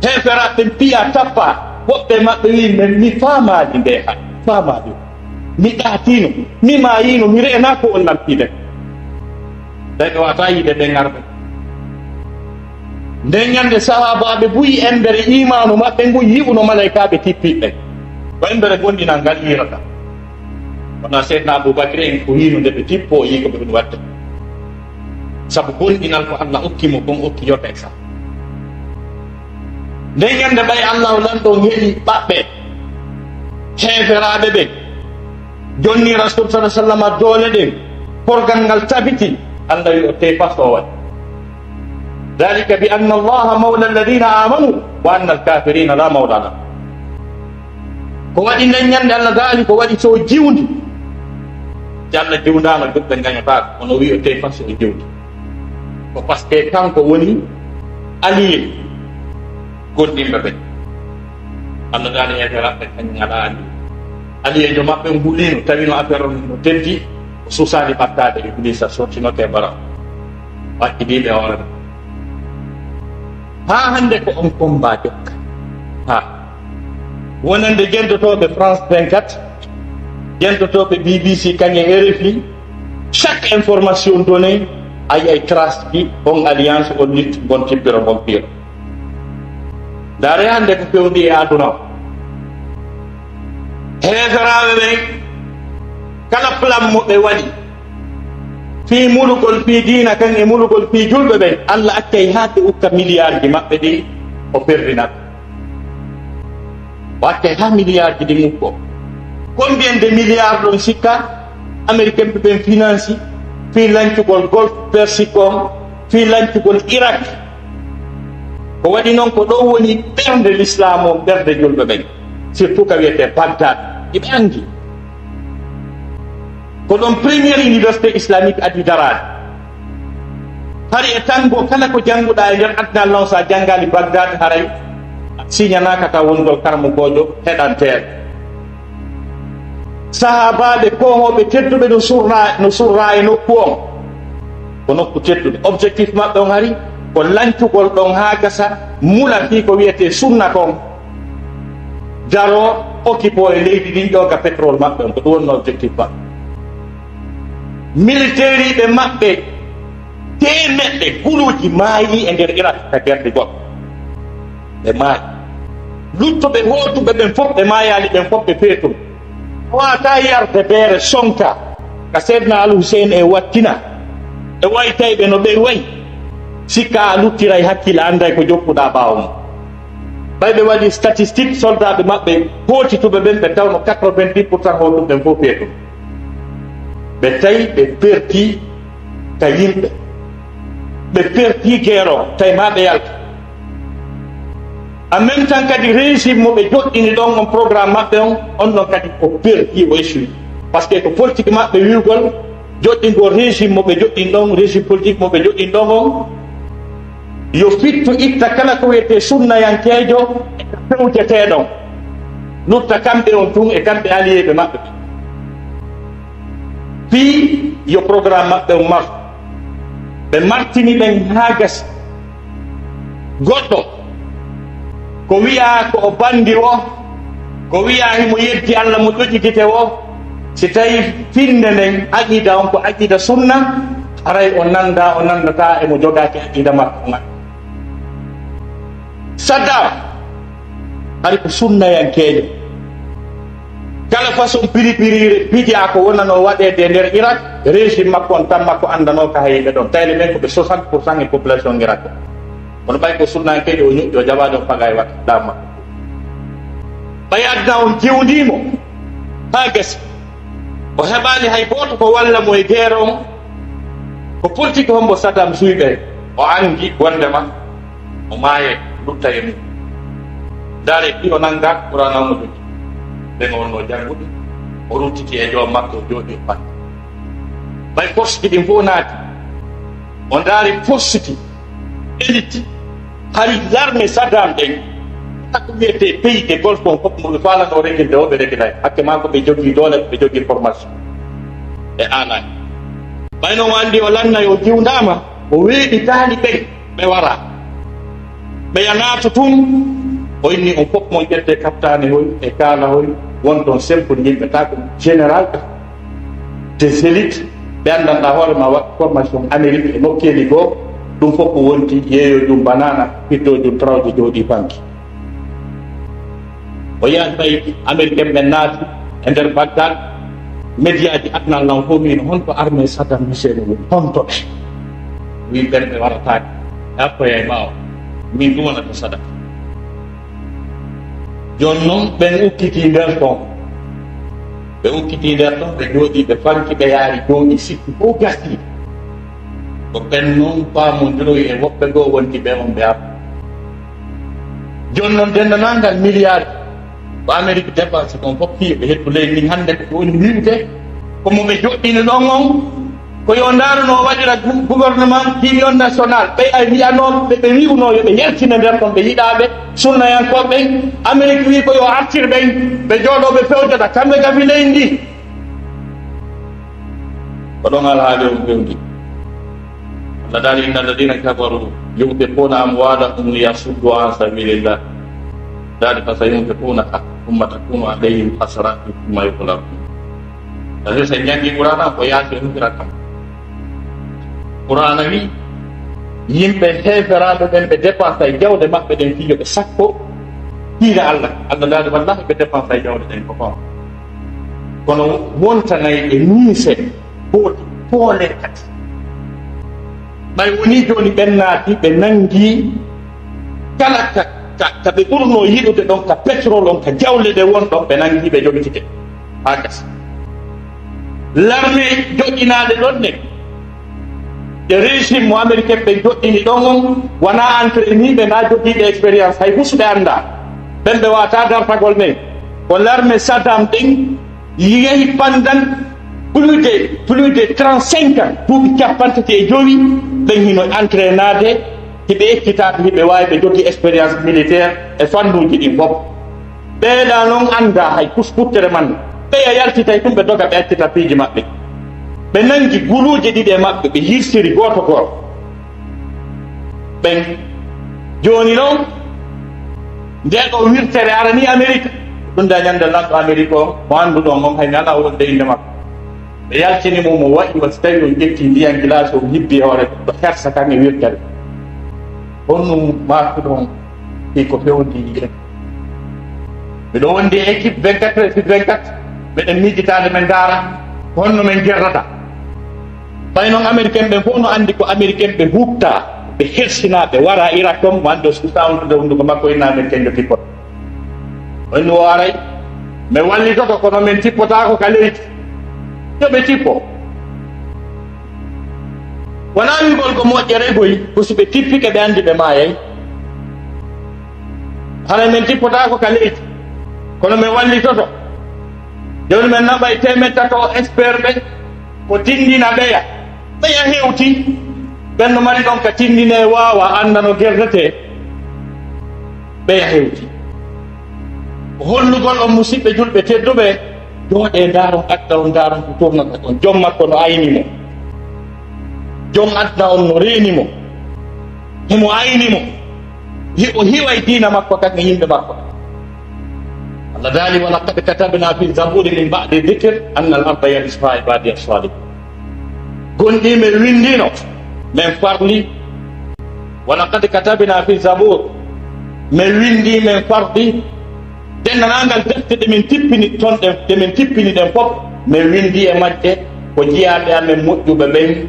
Heeferaaɓe ɓen piya, tappa. Woɓɓe maɓɓe wi'i, "Men, mi faamaali nde, ha, faamaali. Mi ɗaatiino, mi maayiino, mi re'enaa ko on lampiiɗen." Ɓe ɓe wata yiide ɓen arɓe. Nden ñande sahaabaaɓe buy embere iimaanu maɓɓe ngun yi'uno malaykaaɓe tippiiɓe ɓen. Ko embere gomɗinal ngal yi'irata. Kono Seydina Abu Bakri en ko yi'uno nde ɓe tippoo, o yi'i ko ɓe woni waɗde. Sabu gomɗinal ko Allah okki mo kon, okki yo ɓe sa. Nden ñande ɓay Allahu lanɗo on heɓi ɓaɓɓe. Heeferaaɓe ɓen jonni Rasul sallallahu alaihi wasallam doole ɗen, korgal ngal tabiti, Allah wi o tey fas o waɗi. ذلك بأن الله مولى الذين آمنوا وأن الكافرين لا مولى لهم. Ko waɗi nden ñande Allah daali, ko waɗi so o jiwndi. Si Allah jiwndaano, julɓe ngañotaako, kono wi o tey fas o jiwndi. Ko parce que kanko woni allié goonɗinɓe ɓen. Allah daali heeferaaɓe ɓen kañum alaa allié. Alliéjo maɓɓe on huliino, tawino affaire on no teddi, o suusaali ɓattaade, Ibliisa sottinoke bara. Wakkiliiɓe hoore mum. Haa hannde ko on combat jokka. Ha. Wonande jentotooɓe France vingt-quatre, jentotooɓe B B C kañe R F I, chaque information donnée, a yi'ay trace ji on alliance, on nit, ngon tippiro, ngon piiro. Ndaaree hannde ko fewndi e aduna o. Heeferaaɓe ɓen, kala plan mo ɓe waɗi, fii mulugol fii diina kan e mulugol fii julɓe ɓen, Allah accay haa ɓe ukka miliyaarji maɓɓe ɗin, o perdina ɓe. O accay haa miliyaarji ɗin ukko. Combien de milliards ɗon sikka Américain ɓe ɓen finansi fii lancugol Golfe Persique on, fii lancugol Irak? Ko waɗi non, ko ɗon woni ɓernde Lislaam on, ɓernde julɓe ɓen, surtout ka wiyetee Bagdad. Hiɓe anndi ko ɗon première université islamique adii daraade. Hari e tan goo, kala ko jannguɗaa e nder aduna on, so a janngaali Bagdad, haray a siñanaaka ka wonugol karamokoojo heɗanteeɗo. Sahaabaaɓe koohooɓe tedduɓe no surraa, no surraa e nokku on. Ko nokku tedduɗo. Objectif maɓɓe on hari ko lancugol ɗon haa gasa, mula fii ko wiyetee sunna kon. Daroo, occupoo e leydi ndin, ƴooga pétrole maɓɓe on. Ko ɗum wonnoo objectif maɓɓe. Militeeriiɓe maɓɓe teemeɗɗe guluuji maayii e nder Irak ka gerɗe goɗɗe. Ɓe maayi. Luttuɓe hootuɓe ɓen fof, ɓe maayaali, ɓen fof ɓe feetun. Waawataa yarde beere sonka ka Seydina Al Hussein e wattina. E waytayɓe no ɓe wayi. Sikka a luttiray hakkil, a annday ko jokkuɗaa ɓaawo mum. Ɓay ɓe waɗi statistique, soldaaɓe maɓɓe hootituɓe ɓen, ɓe tawno quatre-vingt-dix pour cent hootuɓe ɓen fof feetun. Ɓe tawi ɓe perti ka yimɓe. Ɓe perti guerre o, tawi maa ɓe yalta. En même temps kadi, régime mo ɓe joɗɗini ɗon on, programme maɓɓe on, on ɗon kadi o perti, o échoué. Parce que ko politique maɓɓe wi'ugol, joɗɗingol régime mo ɓe joɗɗini ɗon, régime politique mo ɓe joɗɗini ɗon on, yo fittu itta kala ko wiyetee sunnayankeejo e fewjetee ɗon. Lutta kamɓe on tun e kamɓe alliéɓe maɓɓe. Fii yo programme maɓɓe on martu. Ɓe martini ɓen haa gasi. Goɗɗo ko wi'aa ko o bandi o, ko wi'aa himo yeddi Alla mo ƴoƴi gite o, si tawii finnde nden, aqida on ko aqida sunna, haray o nanndaa, o nanndataa e mo jogaaki aqida makko on. Saddam, hari ko sunnayankeejo. Kala façon piripiriire, bidi'a ko wonanoo waɗeede e nder Irak, régime makko on tan makko anndanoo ka hay ɓe ɗon. Tayle ɓen ko ɓe soixante pour cent e population Irak o. Kono ɓay ko sunnayankeejo, o ñoƴƴi, o jaɓaade, o faga e waɗa laamu makko. Ɓay aduna on jewndiimo haa gasi. O heɓaali hay gooto ko walla mo e guerre on. Ko politique hombo Saddam suuɓe? O anndi wondema o maayay, lutta e mum. Ndaare, ɗi o nannga Qur'aana on o jogii. Ɓen o wonnoo janngude, o ruttiti e joom makko, o jooɗi, o fatti. Ɓay poste ɗin fof naati. O ndaari poste, élite, hari l'armée Saddam ɗen, kala ko wiyetee pays de Golfe on fof, mo ɓe faalanoo reglude o, ɓe reglay. Hakke maa ko ɓe jogii doole, ɓe jogii formation. Ɓe aalaani. Ɓay non o anndi o lannay, o jiwndaama, o weeɓi taaliɓe ɓen, ɓe wara. Ɓeya naata tun, o inni on fof mon ƴettee kaptaane hoy e kaala hoy, won ton simple yimɓe, taa ko général des élites, ɓe anndanɗaa hoore maa waɗ formation Amérique e nokkeeli goo, ɗum fof ko wonti yeeyoojum banaana, fittoojum trawde jooɗii fanki. O yahi ɓay Américain ɓen naati e nder Bagdad, médiaji aduna lan fof wiino, "Honto armée Saddam Hussein woni? Honto ɓe?" Wi, "Ɓen ɓe warataake, ɓe appoyay ɓaawo, min ɗum wonata sadaka." Jooni non, ɓen ukkitii nder ton. Ɓe ukkitii nder ton, ɓe jooɗii, ɓe fanki, ɓe yaari jooɗii, sikki fof gasii. Ko ɓen non paamondiroyi e woɓɓe goo wonti ɓe on ɓe arta. Jooni non, denndaangal miliyaar ko Amerik dépensé kon fof, fii ɓe hettu leydi ndin hannde, ko woni wi'ude ko mo ɓe joɗɗini ɗon on, ko yo ndaaru no waɗira gu-, gouvernement d'union nationale, ɓe ay wi'anooɓe, ɓe, ɓe wi'unoo yo ɓe yaltine nder ɗon, ɓe yiɗaaɓe sunnayankooɓe ɓen. Amerik wi'i ko yo artir ɓen, ɓe jooɗoo, ɓe fewjata, kamɓe gafi leydi ndi. Ko ɗon alhaali on fewndi. Allah daali, "Inna alladina kafaru yunfiquna amwalahum liyasuddu an sabilillah. Daali fa sayunfiqunaha thumma takunu alayhim hasratun thumma yughlabun." Tawi si en janngi Qur'aana ko yaasi on firata. Qur'aana wi, yimɓe heeferaaɓe ɓen ɓe dépensay jawɗe maɓɓe ɗen fii yo ɓe sakko diina Allah. Allah daali, "Wallahi ɓe dépensay jawɗe ɗen ko kon." Kono wontanay e miise booti poole kadi. Ɓay wonii jooni ɓen naati, ɓe nangi kala ka, ka, ka ɓe ɓurnoo yiɗude ɗon, ka pétrole on, ka jawle ɗe won ɗon, ɓe nangi, ɓe jogitike haa gasi. L'armée joɗɗinaaɗe ɗon ɗen, e régime mo américain ɓe joɗɗini ɗon on, wonaa entraîniiɓe, naa jogiiɓe expérience, hay husu ɓe anndaa. Ɓen ɓe waawataa dartagol ɓen. Ko l'armée Saddam ɗin, yehi pendant plus de, plus de trente-cinq ans, duuɓi cappanɗe tati e jowi, ɓen hino entraînaade, hiɓe ekkitaaɓe, hiɓe waawi, ɓe jogii expérience militaire e fannuuji ɗin fof. Ɓee ɗaa non anndaa hay kus-, kuttere man. Ɓeya yaltitay tun, ɓe doga, ɓe accita piiji maɓɓe. Ɓe nangi guluuje ɗiɗi e maɓɓe, ɓe hirsiri gooto gooto. Ɓen jooni non, ndee ɗoo wirtere arani Amerik, ɗun da ñande lanɗo Amerik on, mo annduɗon on, hay mi alaa wonde innde makko. Ɓe yaltini mo, mo wa'i wa si tawi on ƴetti ndiyan gilaasi, on hibbi hoore, ɗo hersa kan e wirtere. Honɗun maatuɗon fii ko fewndi e? Miɗo wondi e équipe vingt-quatre heures sur vingt-quatre, meɗen miijitaade, men ndaara ko honno men gerrata. Tawi non Américain ɓen fof no anndi ko Américain ɓe huɓta, ɓe hersinaa, ɓe wara Irak ton, mo anndi o suusaa wondude hunnduko makko, inna Américain yo tippoto. O inni o aray, men wallitoto, kono men tippotaako ka leydi. Yo ɓe tippo. Wonaa wi'ugol ko moƴƴere goy, ko si ɓe tippike ɓe anndi ɓe maayay. Haray men tippotaako ka leydi, kono men wallitoto. Jooni men naɓay teemeɗɗe tato expert ɓe, ko tinndina ɓeya. Ɓeya hewti. Ɓen no mari ɗon ka tinndinee, waawa annda no gerdetee. Ɓeya hewti. Ko hollugol on, musiɓɓe julɓe tedduɓe, jooɗee ndaaron aduna on, ndaaron ko tournata kon. Jom makko no ayni mo. Jom aduna on no reeni mo. Himo ayni mo. Hi-, o hiway diina makko kan e yimɓe makko. Allah daali, "Wa laqad katabna fi zaburi min ba'di dhikr anna al-arda yarithuha ibadiya salihun." Gonɗii men winndiino, men farli. "Wa laqad katabna fi zabur." Men winndii, men farli. Denndaangal defte ɗe men tippini ton ɗen, ɗe men tippini ɗen fof, men winndii e majje ko jiyaaɓe amen moƴƴuɓe ɓen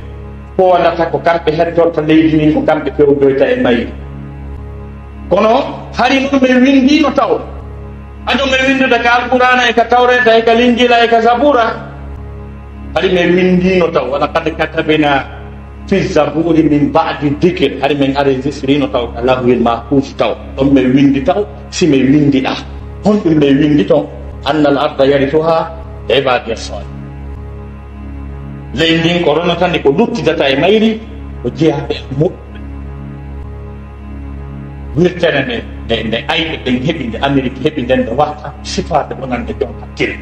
foolata, ko kamɓe hettorta leydi ndin, ko kamɓe fewjoyta e mayri. Kono hari non men winndiino taw. Ado men winndude ka Alqur'aana e ka Tawreeta e ka Linjiila e ka Zabuura. Hari men winndiino taw. "Wa laqad katabna fi zaburi min ba'di dhikr." Hari men enregistrino taw ka Lawhil Mahfuus taw. Ɗon men winndi taw, si men winndiɗaa. Honɗun men winndi ton? "Anna al arda yarithuha ibadiya salih." Leydi ndin ko ronata ndi, ko luttidata e mayri, ko jeyaaɓe e muɓɓe. Wirtere nde, nde, nde ayɓe ɓen heɓi, nde Amerik heɓi nden, nde warta sifaade wonande jon hakkille.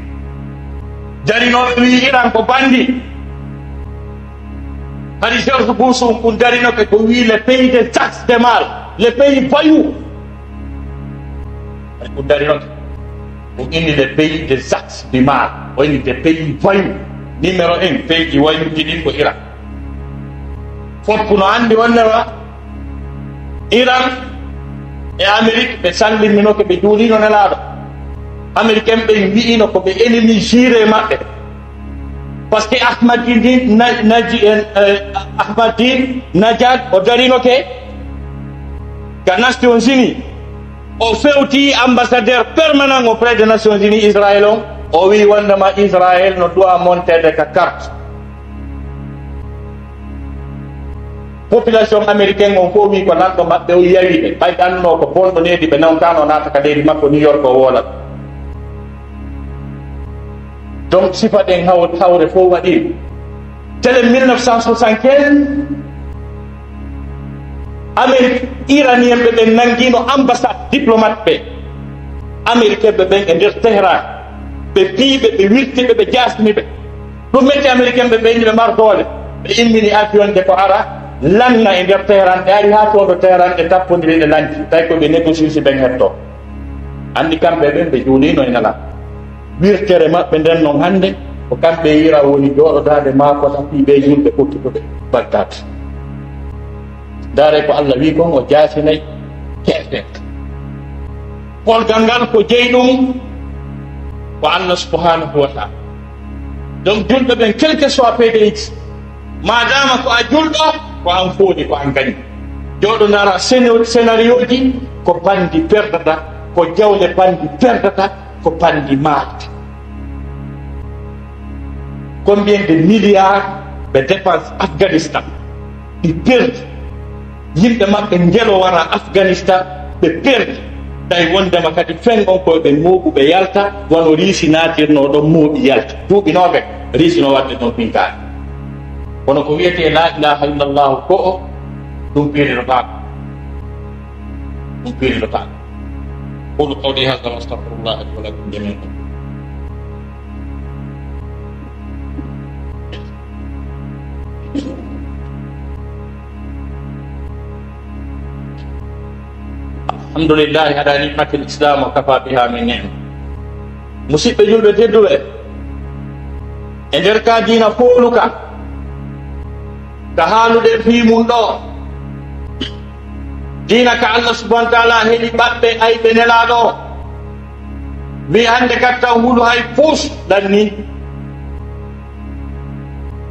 Jarinooɓe wi'i Iran ko bandi. Hari George Bush on kun darinoke ko wi'i les pays des axes de mal, les pays voyous. Hari kun darinoke. O inni les pays des axes du mal. O inni des pays voyous. Numéro un, pays ji voyous ji ɗin ko Iran. Fof no anndi wonde wa Iran e Amerik ɓe sallimmino ke, ɓe juulino Nelaaɗo. Américain ɓen wi'ino ko ɓe ennemi juré maɓɓe. Parce que Ahmadine Na-, Naji-, eh, eh, Ahmadinejad o darino ke ka Nations Unies. O fewti ambassadeur permanent auprès des Nations Unies Israël on, O wi'i wondema Israël no doit monteede ka carte. Population américaine on fof wi'i ko lanɗo maɓɓe o yawi ɓe. Ɓay ɓe annduno ko bonɗo needi ɓe nawtano naata ka leydi makko New York o woola. Donc sifa ɗen haw-, hawre fof waɗi. Tele mille neuf cent soixante-quinze, Amérique, Iranien ɓe ɓen nangino ambassade diplomate ɓe Américain ɓe ɓen e nder Téhéran. Ɓe piyi ɓe, ɓe wirti ɓe, ɓe jaasni ɓe. Ɗum metti Américain ɓe ɓen, ɓe mar doole. Ɓe immini avion de ko ara lanna e nder Téhéran. Ɓe ari haa toon ɗo Téhéran, ɓe tappondiri, ɓe lanti. Tawi ko ɓe négocier si ɓen hetto. Anndi kamɓe ɓen ɓe juulino e Nelaaɗo. Wirtere maɓɓe nden non hannde, ko kamɓe e Iran woni jooɗodaade maakota fii ɓee julɓe ɓokki ko ɓe Bagdad. Ndaaree ko Allah wi'i kon, o jaasinay keefeeɓe. Polgal ngal ko jeyi ɗum ko Allah subhanahu wa ta'ala. Donc, julɓe ɓen, quel que soit P D X, maadaama ko a julɗo, ko an foodi, ko an gañi. Jooɗo ndaara scéna-, scénarioji, ko bandi perdata, ko jawle bandi perdata, ko bandi maata. Combien de milliards ɓe dépense Afghanistan? Ɗi perdi. Yimɓe maɓɓe njelo wara Afghanistan, ɓe perdi. Tawi wondema kadi fen on koye ɓe mooɓu ɓe yalta, wano Riisi naatirnoo ɗon mooɓi yalta. Duuɓi noogaye Riisi no waɗde ɗon finkaari. Kono ko wi'etee laa ilaaha illallahu ko o, ɗum piirirotaako. Ɗum piirirotaako. أقول قولي هذا وأستغفر الله لي ولكم جميعا. Alhamdulillahi ala ni'matil Islam wa kafa biha min ni'ma. Musidɓe julɓe tedduɓe, e nder ka diina fooluka, ka haaluɗen fii mun ɗoo, diina ka Allah subhanahu wa ta'ala heli ɓaɓɓe ayɓe Nelaaɗo o. Wi'i hannde kadi taw hulu hay puus lanni.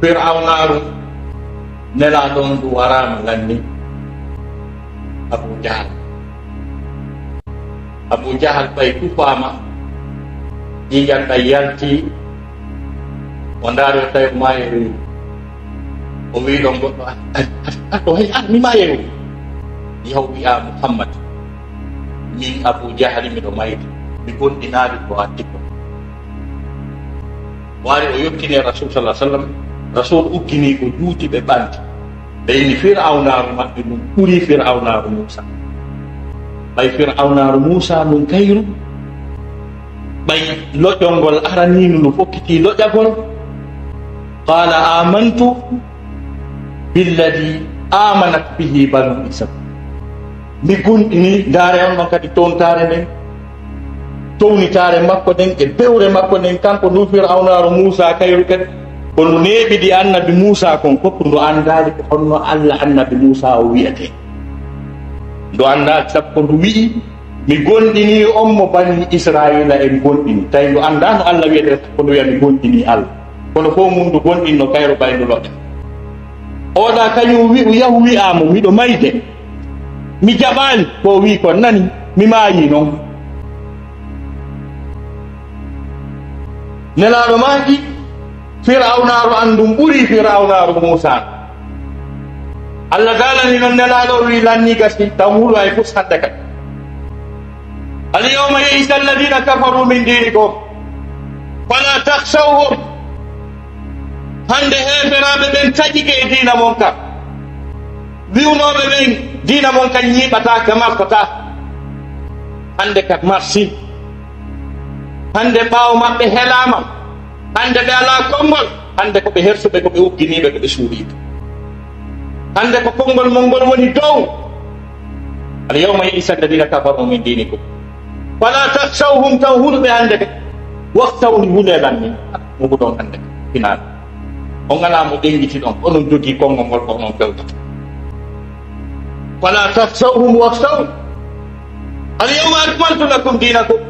Fir'awnaaru Nelaaɗo on ndu waraama lanni Abu Jahal. Abu Jahal ɓay tufaama, ƴiiƴan ɗan yalti, o ndaari o tawi o maayi e reedu. O wi'i ɗon goɗɗo, "Ar, ar, ar, ar ɗoo, hey, ar, mi maayay o." Yahu wi'a Muhammad, "Min Abu Jahali miɗo mayde, mi gomɗinaali ko a tippo." O ari o yottini e Rasul sallallahu alaihi wasallam, Rasul uggini ko juuti ɓe ɓanti. Ɓe inni Fir'awnaaru maɓɓe ndun ɓuri Fir'awnaaru Muusa. Ɓay Fir'awnaaru Muusa ndun kayru, ɓay loƴol ngol araniinu ndu fokkitii loƴagol. Qala amantu billadi amanat bihi banu Israil. Mi gomɗini, ndaare on ɗon kadi toontaare nden, townitaare makko nden e bewre makko nden, kanko ndu Fir'awnaaru Muusa kayru kadi, ko ndu neeɓidi annabi Muusa kon fof, ndu anndaali ko honno Allah annabi Muusa o wi'etee. Ndu anndaali, sabu ko ndu wi'i, "Mi gomɗinii on mo banii Israa'iila en gomɗini." Tawi ndu anndaa no Allah wi'etee, ko ndu wi'a, "Mi gomɗinii Allah." Kono fof mun ndu gomɗinno kayru ɓay ndu loɗe. Oɗa kañum wi'u yahu wi'a mo, "Miɗo mayde." Mi jaɓaali ko o wi'i kon, nani, mi maayii non. Nelaaɗo maaki, Fir'awnaaru an ndun ɓurii Fir'awnaaru Muusaa. Allah daalani non Nelaaɗo, o wi'i, "Lanni gasi, taw hulu ay fus hadde kadi." "Al yawma ya'isa alladhina kafaru min dinikum, fala takhshawhum." Hande heeferaaɓe ɓen taƴike e diina mon kan. Wi'unooɓe ɓen diina mon kan ñiiɓataa, ka marsataa. Hande ka marsi. Hande ɓaawo maɓɓe helaama. Hande ɓe alaa konngol. Hande ko ɓe hersuɓe, ko ɓe ugginiiɓe, ko ɓe suuɗiiɓe. Hande ko konngol mon ngol woni dow. Al yawma ya'isa alladhina kafaru min dinikum. Fala takhshawhum, taw huluɓe hande ɓe. Wakhshawni, hulee lan min. Mo ɗon hande. Finaa. On alaa mo ɓenngiti ɗon, onon jogii konngol ngol ko onon fewtata. Fala takhshawhum wakhshawni. Al yawma akmaltu lakum dinakum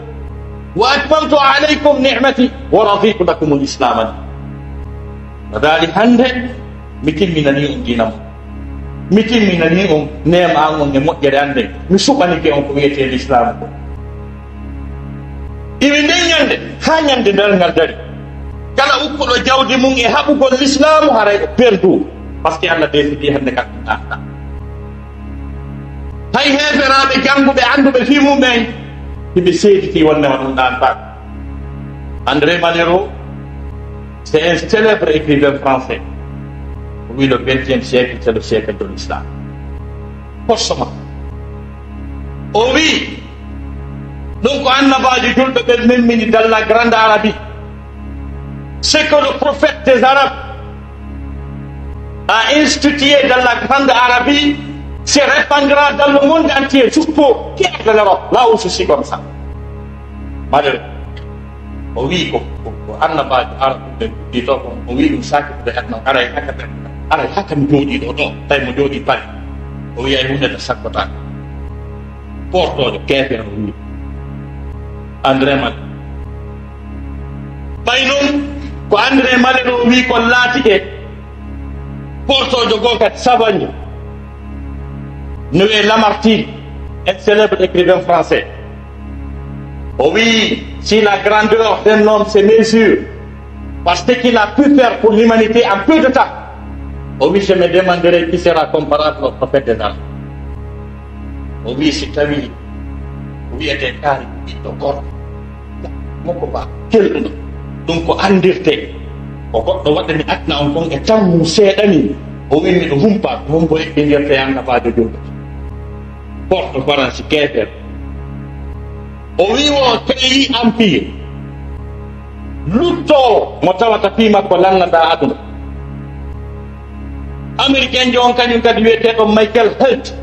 wa atmamtu alaykum ni'mati wa raditu lakumul islama dina. No daali hande, mi timminanii on diina mon. Mi timminanii on neema an on e moƴƴere an nden. Mi suɓanike on ko wi'etee lislaamu ko. Iwi nden ñande, haa ñande nder ngal dari. Kala ukkuɗo jawdi mum e haɓugol Lislaamu, haray o perdu. Parce que Allah desidii hannde kan ɗum ɗaanata. Hay heeferaaɓe jannguɓe, annduɓe fii mum ɓen, hiɓe seeditii wonde ma ɗum ɗaanata. André Malraux, c'est un célèbre écrivain français. O wii, le vingtième siècle, c'est le siècle de l'islam. Forcément. O wii, ɗum ko annabaajo julɓe ɓen memmini dans la Grande Arabie. Ce que le prophète des Arabes a institué dans la Grande Arabie se répandra dans le monde entier, jusqu'au tiers de l'Europe, là où je suis comme ça. Malraux. O wii ko, ko, ko annabaajo Arabunɓe ɗiɗo kon, o wii ɗum saakitude e aduna, aray haka ɓen, aray haka mi jooɗii ɗo, ɗo, tawi mo jooɗii Paris. O wii ay huunde nde sakkotaake. Portoojo keefeero o wii. André Malraux. Ɓay non, ko André Malraux o wii kon laatike, portoojo goo kadi sabanjo. No wi'ee Lamartine, un célèbre écrivain français. O wii, si la grandeur d'un homme se mesure par ce qu'il a pu faire pour l'humanité en peu de temps, o wii, je me demanderai qui sera comparable au prophète des Arabes. O wii, si tawii ko wi'etee kaari ko ɓiɗɗo gorko, mo ko ba kelɗuno, ɗum ko anndirtee. Ko goɗɗo waɗani aduna on kon e tan mum seeɗa nii. O wii, miɗo humpa, ko hombo eɓɓindirtee annabaajo julɓe. Porto Faransi keefeero. O wii wo créé empire luttoowo mo tawata fii makko lannataa aduna. Américain jo on kañum kadi wi'eteeɗo Michael Held.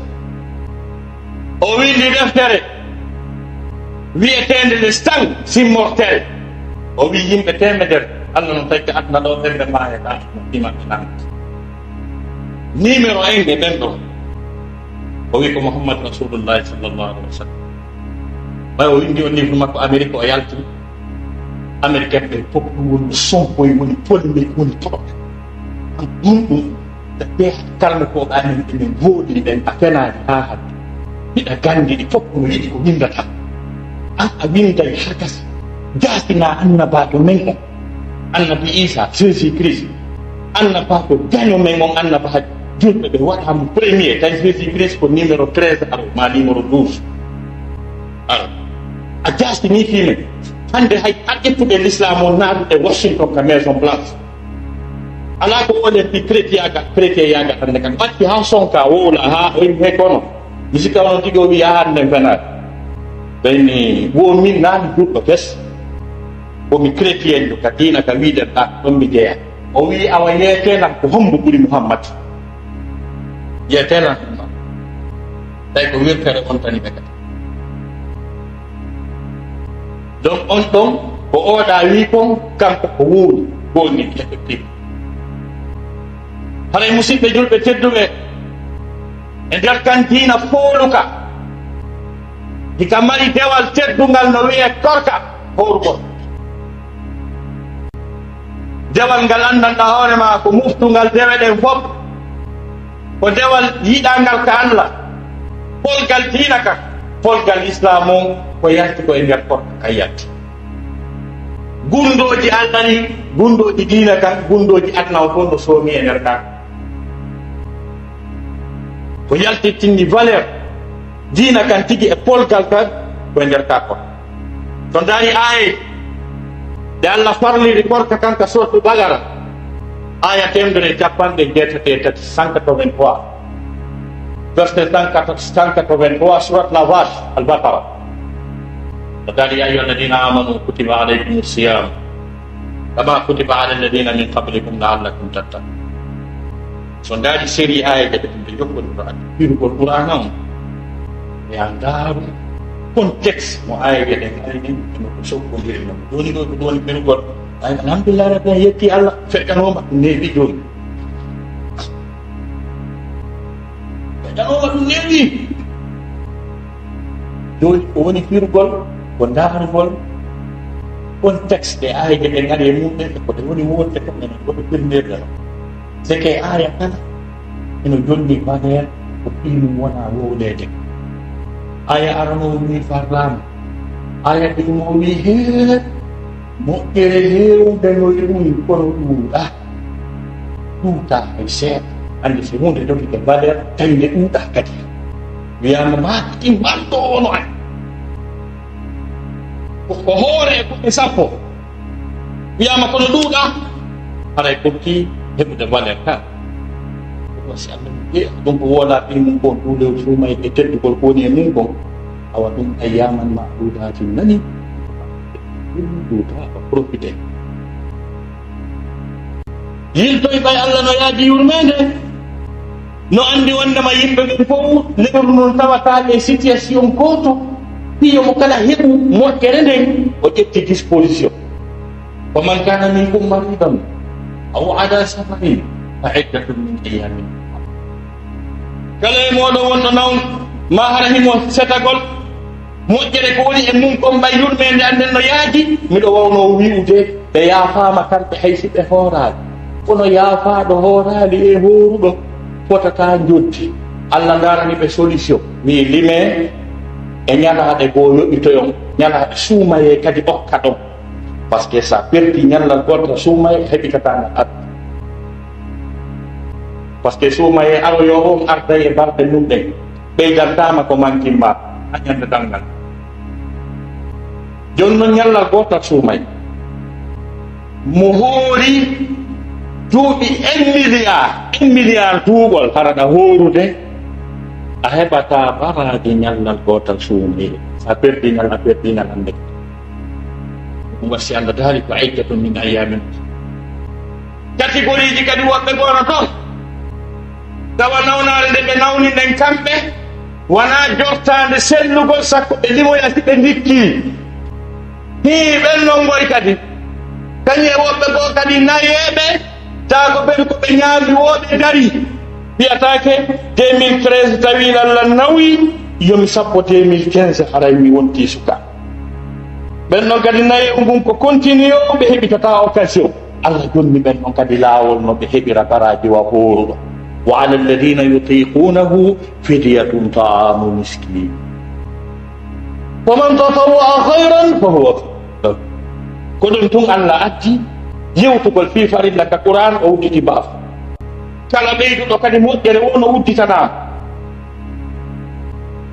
O windi deftere wi'eteende Les Cent Immortels. O wii yimɓe teemedere, Allah no tawi aduna ɗo ɓen ɓe maayata, fii maɓɓe lannataa. Numéro un e ɓen ɗo. O wii ko Muhammad Rasulullahi sallallahu alaihi wa sallam. Ɓay o windi on livre makko Amérique, o yalti. Américain ɓe fof ɗum woni sompoy, woni polémique, woni problème. An ɗum ɗum, ɓe kalmukooɓe amen ɓe min goodiri ɓen, a fenaani haa hannde. Hiɗa ganndi ɗi fof no yiɗi ko winndata. An a winnday haa gasi. Jaasina annabaajo men on. Annabi Isa, Jésus Christ, annabaajo gaño men on, annabaajo julɓe ɓe waɗa mo premier, tawi Jésus Christ ko numéro treize aro, ma numéro douze aro. A jaastini fii men. Hannde hay a ƴettude l'islam on naatude Washington ka Maison Blanche. Alaa ko woni fii chrétien yaaga, chrétien yaaga hannde kan. Ɓatti haa sonka wowla, haa o yimɓe kono. Mi sikka onon tigi o wi'i haa hannde fenaade. Ɓayni wo min naani julɗo fes. Ko mi chrétienjo ka diina ka wi'uɗen ɗan, ɗon mi jeyaa. O wi'i, "Awa yeetee lan ko hombo ɓuri Muhammad? Yeetee lan ɗum ɗon." Tawi ko wirtere on tani ɓe kadi. Donc on ɗon ko oɗa wi'i kon, kanko ko wowli, ko woni effectif. Haray musidɓe julɓe tedduɓe, e nder kan diina fooluka, hika mari dewal teddungal no wi'ee korka, hoorugol. Dewal ngal anndanɗaa hoore maa ko moftungal dewe ɗen fof, ko dewal yiɗaangal ka Allah. Polgal diina kan, polgal Islaam on, ko yalti ko e nder korka kan yalti. Gundooji Allah ɗin, gundooji diina kan, gundooji aduna on fof no soomi e nder kan. Ko yaltittinni valeur diina kan tigi e polgal kan ko e nder ka kon. So ndaari aaye ɗe Allah farliri korka kan ka sortu Bagara, aya teemedere e capanɗe jeetati e tati, cent quatre-vingt-trois, verset cent quatre, cent quatre-vingt-trois, surat la Vache, Al-Baqara. So ndaari, يا أيها الذين آمنوا كتب عليكم الصيام كما كتب على الذين من قبلكم لعلكم تتقون. So ndaari seri aayeeje ɗe ɓe jokkodira e firugol Qur'aana on, ɓe a ndaaru contexte mo aayeeje ɗen ari ɗen, e no ko sokkodiri non. Jooni ɗo ko woni firugol, ay, alhamdulillah rabbil alamin, yetti Allah, feƴƴanooma ɗum neeɓi jooni. Feƴƴanooma ɗum neeɓi. Jooni ko woni firugol, ko ndaarugol contexte ɗe aayeeje ɗen ari e mum ɗen, e ko ɗe woni wonde kon, enen ko ɗe firndirde non. C'est que aaya kala eno jonni valeur ko fii mum wona wowleede. Aaya aranoowo wii farlaama, Aya ɗin mo wi'i hee, moƴƴere heewude no e ɗum, kono ɗuuɗaa. Ɗuuɗaa hay seeɗa. Anndi si huunde dogike valeur, tawi nde ɗuuɗaa kadi. Wiyaama maa ɗin mantoo wono an. Ko, ko hoore e kuɓɓe sappo. Wiyaama kono ɗuuɗaa, haray ɓurti heɓude valeur ka. Ko si Allah wi'i, ɗum ko woodaa fii mum kon, ɗum lewru suumayee e teddugol ko woni e mum kon. Awa ɗum ayyaman ma'dudatin nani, ɗum ɗuuɗaa, a profite. Yiltoy ɓay Allah no yaadi yurmeende. No anndi wondema yimɓe ɓen fow lewru ndun tawata e situation gooto, fii yo mo kala heɓu moƴƴere nden, o ƴetti disposition. Wa man kana minkum maridan aw ala safarin fa iddatun min ayyamin ukhar. Kala e mooɗon wonɗo nawɗo, maa hara himo setagol, moƴƴere ko woni e mum kon ɓay yurmeende an nden no yaadi, miɗo wawnoo wi'ude, ɓe yaafaama kamɓe hay si ɓe hooraali. Kono yaafaaɗo hooraali e hooruɗo fotataa njoddi. Allah ndaarani ɓe solution. Wi'i limee e ñalaaɗe goo yoɓitoyon, ñalaaɗe suumayee kadi okkaɗon. Parce que si a perdii ñallal gootal suumayee, a heɓitataa ngal aduna. Parce que suumayee aroyoowo on arday e balɗe mum ɗen. Ɓeydantaama ko mankin ma haa ñande ɗanngal. Jooni non ñallal gootal suumayee. Mo hoori duuɓi un milliard, un milliard duuɓol, hara ɗa hoorude, a heɓataa baraaji ñallal gootal suumayee. Si a perdii ngal, a perdii ngal annde. Ɗum wasi Allah daali ko iddatun min ayyamin. Categoriiji kadi woɓɓe goo no ton. Tawa nawnaare nde ɓe nawni nden kamɓe, wanaa jortaande sellugol, sakko ɓe limoya si ɓe ndikkii. Hii, ɓen non ngoy kadi. Kañum e woɓɓe goo kadi nayeeɓe, taa ko ɓen ko ɓe ñaami woo ɓe darii. Fiyataake deux mille treize tawi Allah nawi, yo mi sappo deux mille quinze, haray mi wontii suka. Ɓen non kadi nayeewu ngun ko continue, ɓe heɓitataa occasion. Allah jonni ɓen non kadi laawol no ɓe heɓira baraaji wa hooruɗo. Wa ala alladhina yutiqunahu fidyatun ta'amu miskin. Faman tatawwa'a khayran fahuwa khayrun lahu. Ko ɗum tun Allah addi yewtugol fii farilla ka Qur'an, o udditi baafo. Kala ɓeyduɗo kadi moƴƴere, wo no udditanaama.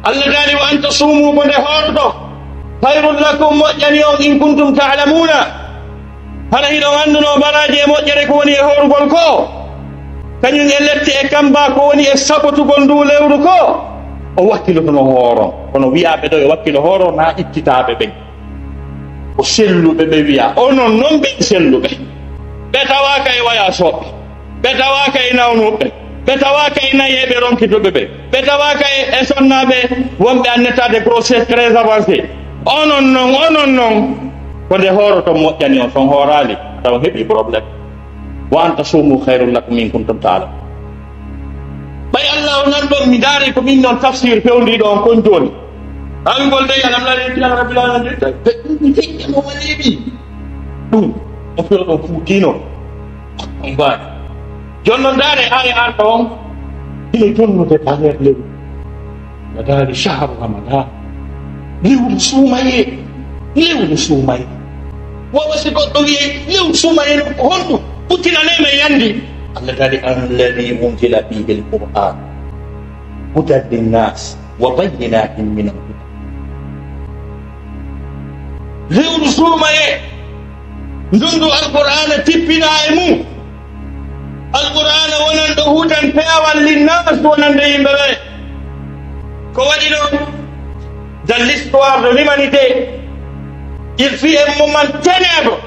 Allah daali, "Wa an tasumu," ko nde hooroɗon, "khayrun lakum," moƴƴani on, "in kuntum ta'lamuna," hara hiɗon anndunoo baraaji e moƴƴere ko woni e hoorugol ko, kañum e lette e kamba ko woni e saɓotugol nduu lewru ko, o wakkilotono hooro. Kono wi'aaɓe ɗoo yo wakkilo hooro, naa ittitaaɓe ɓen. Ko selluɓe ɓe wi'a, onon non ɓen selluɓe. Ɓe tawaaka e wayasooɓe, ɓe tawaaka e nawnuɓe, ɓe tawaaka e nayeeɓe ronkituɓe ɓe, ɓe tawaaka e, e sonnaaɓe wonɓe en état de grossesse très avancé. Onon non, onon non, ko nde hooroton moƴƴani on, si on hooraali, taw on heɓii problème. Wa an tasumu khayrun lakum in kuntum ta'lamun. Ɓay Allah o nan ɗon, mi ndaari ko min non tafsir fewndiiɗo on kon jooni. Awigol dey, alam nara ila rabbil alamin, de, de, de, de, mo walibi. Ɗum, o fewɗo fuutino. On mbaani. Jooni non ndaare aaya arɗo on, hino jonnude barrière lewru. Ɓe daali shahru Ramadan. Lewru suumayee. Lewru suumayee. Wawa si goɗɗo wi'e, lewru suumayee non ko honɗum? Ɓuttinanee men anndi. Allah daali, "Alladhi unzila fihi al-Qur'an hudan linnas wa bayyinatin min al-huda." Lewru suumayee. Ndundu Alqur'aana tippinaa e mum. Alqur'aana wonanɗo hudan, peewal, linnaas, wonande yimɓe ɓe. Ko waɗi ɗon, dans l'histoire de l'humanité, il fut un moment ténèbres,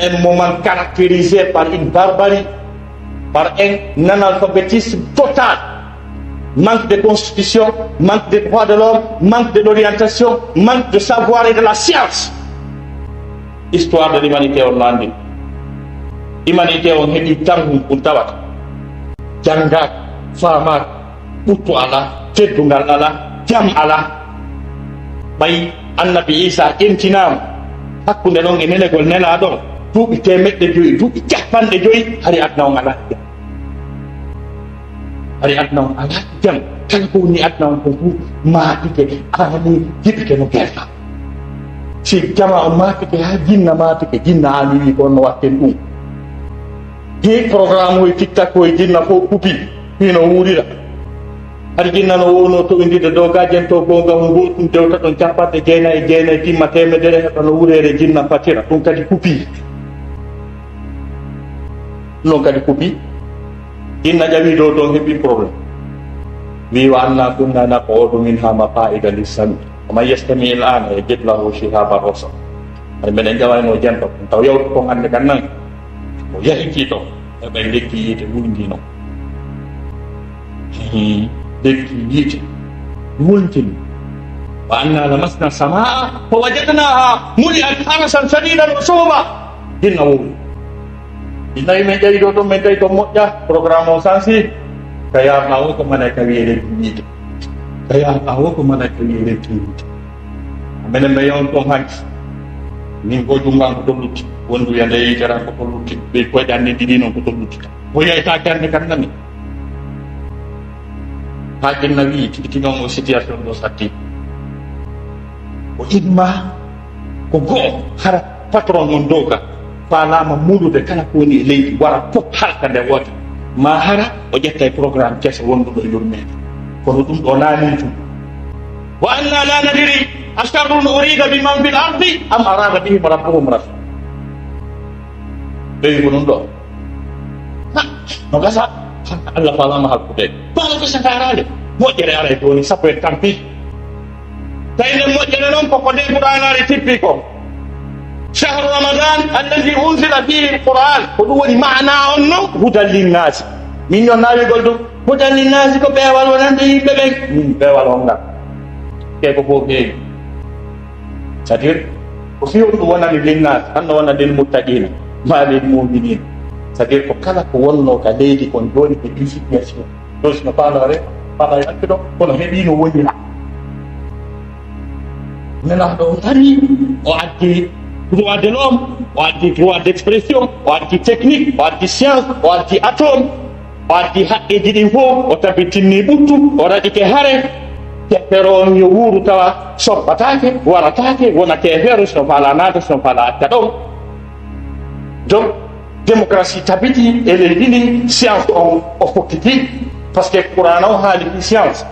un moment caractérisé par une barbarie, par un analphabétisme total, manque de constitution, manque de droits de l'homme, manque de l'orientation, manque de savoir et de la science. Histoire de l'humanité on no anndi. Humanité on heɓi tan hun kun tawata. Janngaaka, faamaaka, ɓuttu alaa, teddungal alaa, jam alaa. Ɓay Annabi Iisaa ƴentinaama hakkunde ɗon e nelegol Nelaaɗo on, duuɓi teemeɗɗe jowi, duuɓi cappanɗe jowi, hari aduna on alaa jam. Hari aduna on alaa jam. Kala ko woni aduna on kon fof maatike, aani heɓike no geesa. Si jama on maatike, haa jinna maatike, jinna aani wi ko on no watten ɗum. He programme o e TikTok o e jinna fof kupi, hino wuurira. Hari jinna no wowno to indide dow gajen to gonga mo gotum dewta ɗon capanɗe jeenayi e jeenayi timma temedere heɓa no wuurere jinna fatira. Ɗum kadi kupi. Ɗum kadi kupi. Inna ƴawi dow ton heɓi problème. Wi wa anna kunna naqudu minha maqaida lissami. Wa man yastami al ana yajid lahu shihaban rasa. Hari menen ƴawayno jento kon taw yawtu kon hande kan nan. O yahi ki ton. Heɓa lekki yiite wulndi non. Hmm. Lekki yiite wulndi. Wa anna lamasna samaa fa wajadnaha muli'at harasan shadidan wa shuhuba. Hinna wowli. Inna men ƴawi ɗo ɗon, men tawi to moƴƴa, programme o sansi. Ka yarna o ko mana ka wiye leppi yiite. Ka yarna o ko mana ka wiye leppi yiite. Menen ɓe yon ɗon hanki. Min ko jungan ko to lutti. Wondu ya nde yitere ko to lutti. Ɓe koyɗe anni ɗiɗi non ko to lutti. Ko yeyta kende kan nani. Hakin na wi tigi tigi on o situation ɗo satti. O imma ko go'o hara patron on dow ka. Faalaama mulude kala ko woni e leydi, wara fof halka nde woote. Ma hara o ƴetta e programme keso wonduɗo e yurmeende. Kono ɗum ɗo naani tun. Wa anna la nadri asharrun urida bi man fil ardi am arada bihim rabbuhum rashada. Ɓeyi ko ɗum ɗo. Ha, no gasa. Allah faalaama hakkude. Faala ko sakaaraade. Moƴƴere ara e dooni sappo e tampi. Tawi nden moƴƴere non ko ko nde Qur'aanaare tippi ko. Shahru Ramadan alladhi unzila fihi al-Qur'an. Ko ɗum woni maana on non, hudan linnaasi. Min non naawigol ɗum, hudan linnaasi ko peewal wonande yimɓe ɓen. Min peewal on ngal. Ke ko fof heewi. C'est-à-dire, ko fii on ɗum wonani linnaasi, hanno wona lil muttaqiina, ma lil mu'miniina. C'est-à-dire, ko kala ko wonno ka leydi kon jooni ko ɗin situation. Ɗo sino faalaare, faalaare accuɗo, kono heɓii no wonira. Nelaaɗo o ari, o addi droit de l'homme, o addi droit d'expression, o addi technique, o addi science, o addi atome, o addi haqqeeji ɗin fof, o tabitinni ɓuttu, o raɗike hare. Keefeero on yo wuuru tawa soppataake, warataake, wona keefeero, sino faalaa naata, sino faalaa acca ɗon. Donc, démocratie tabiti e leydi ndi, science on o fokkiti, parce que Qur'aana on haali fii science.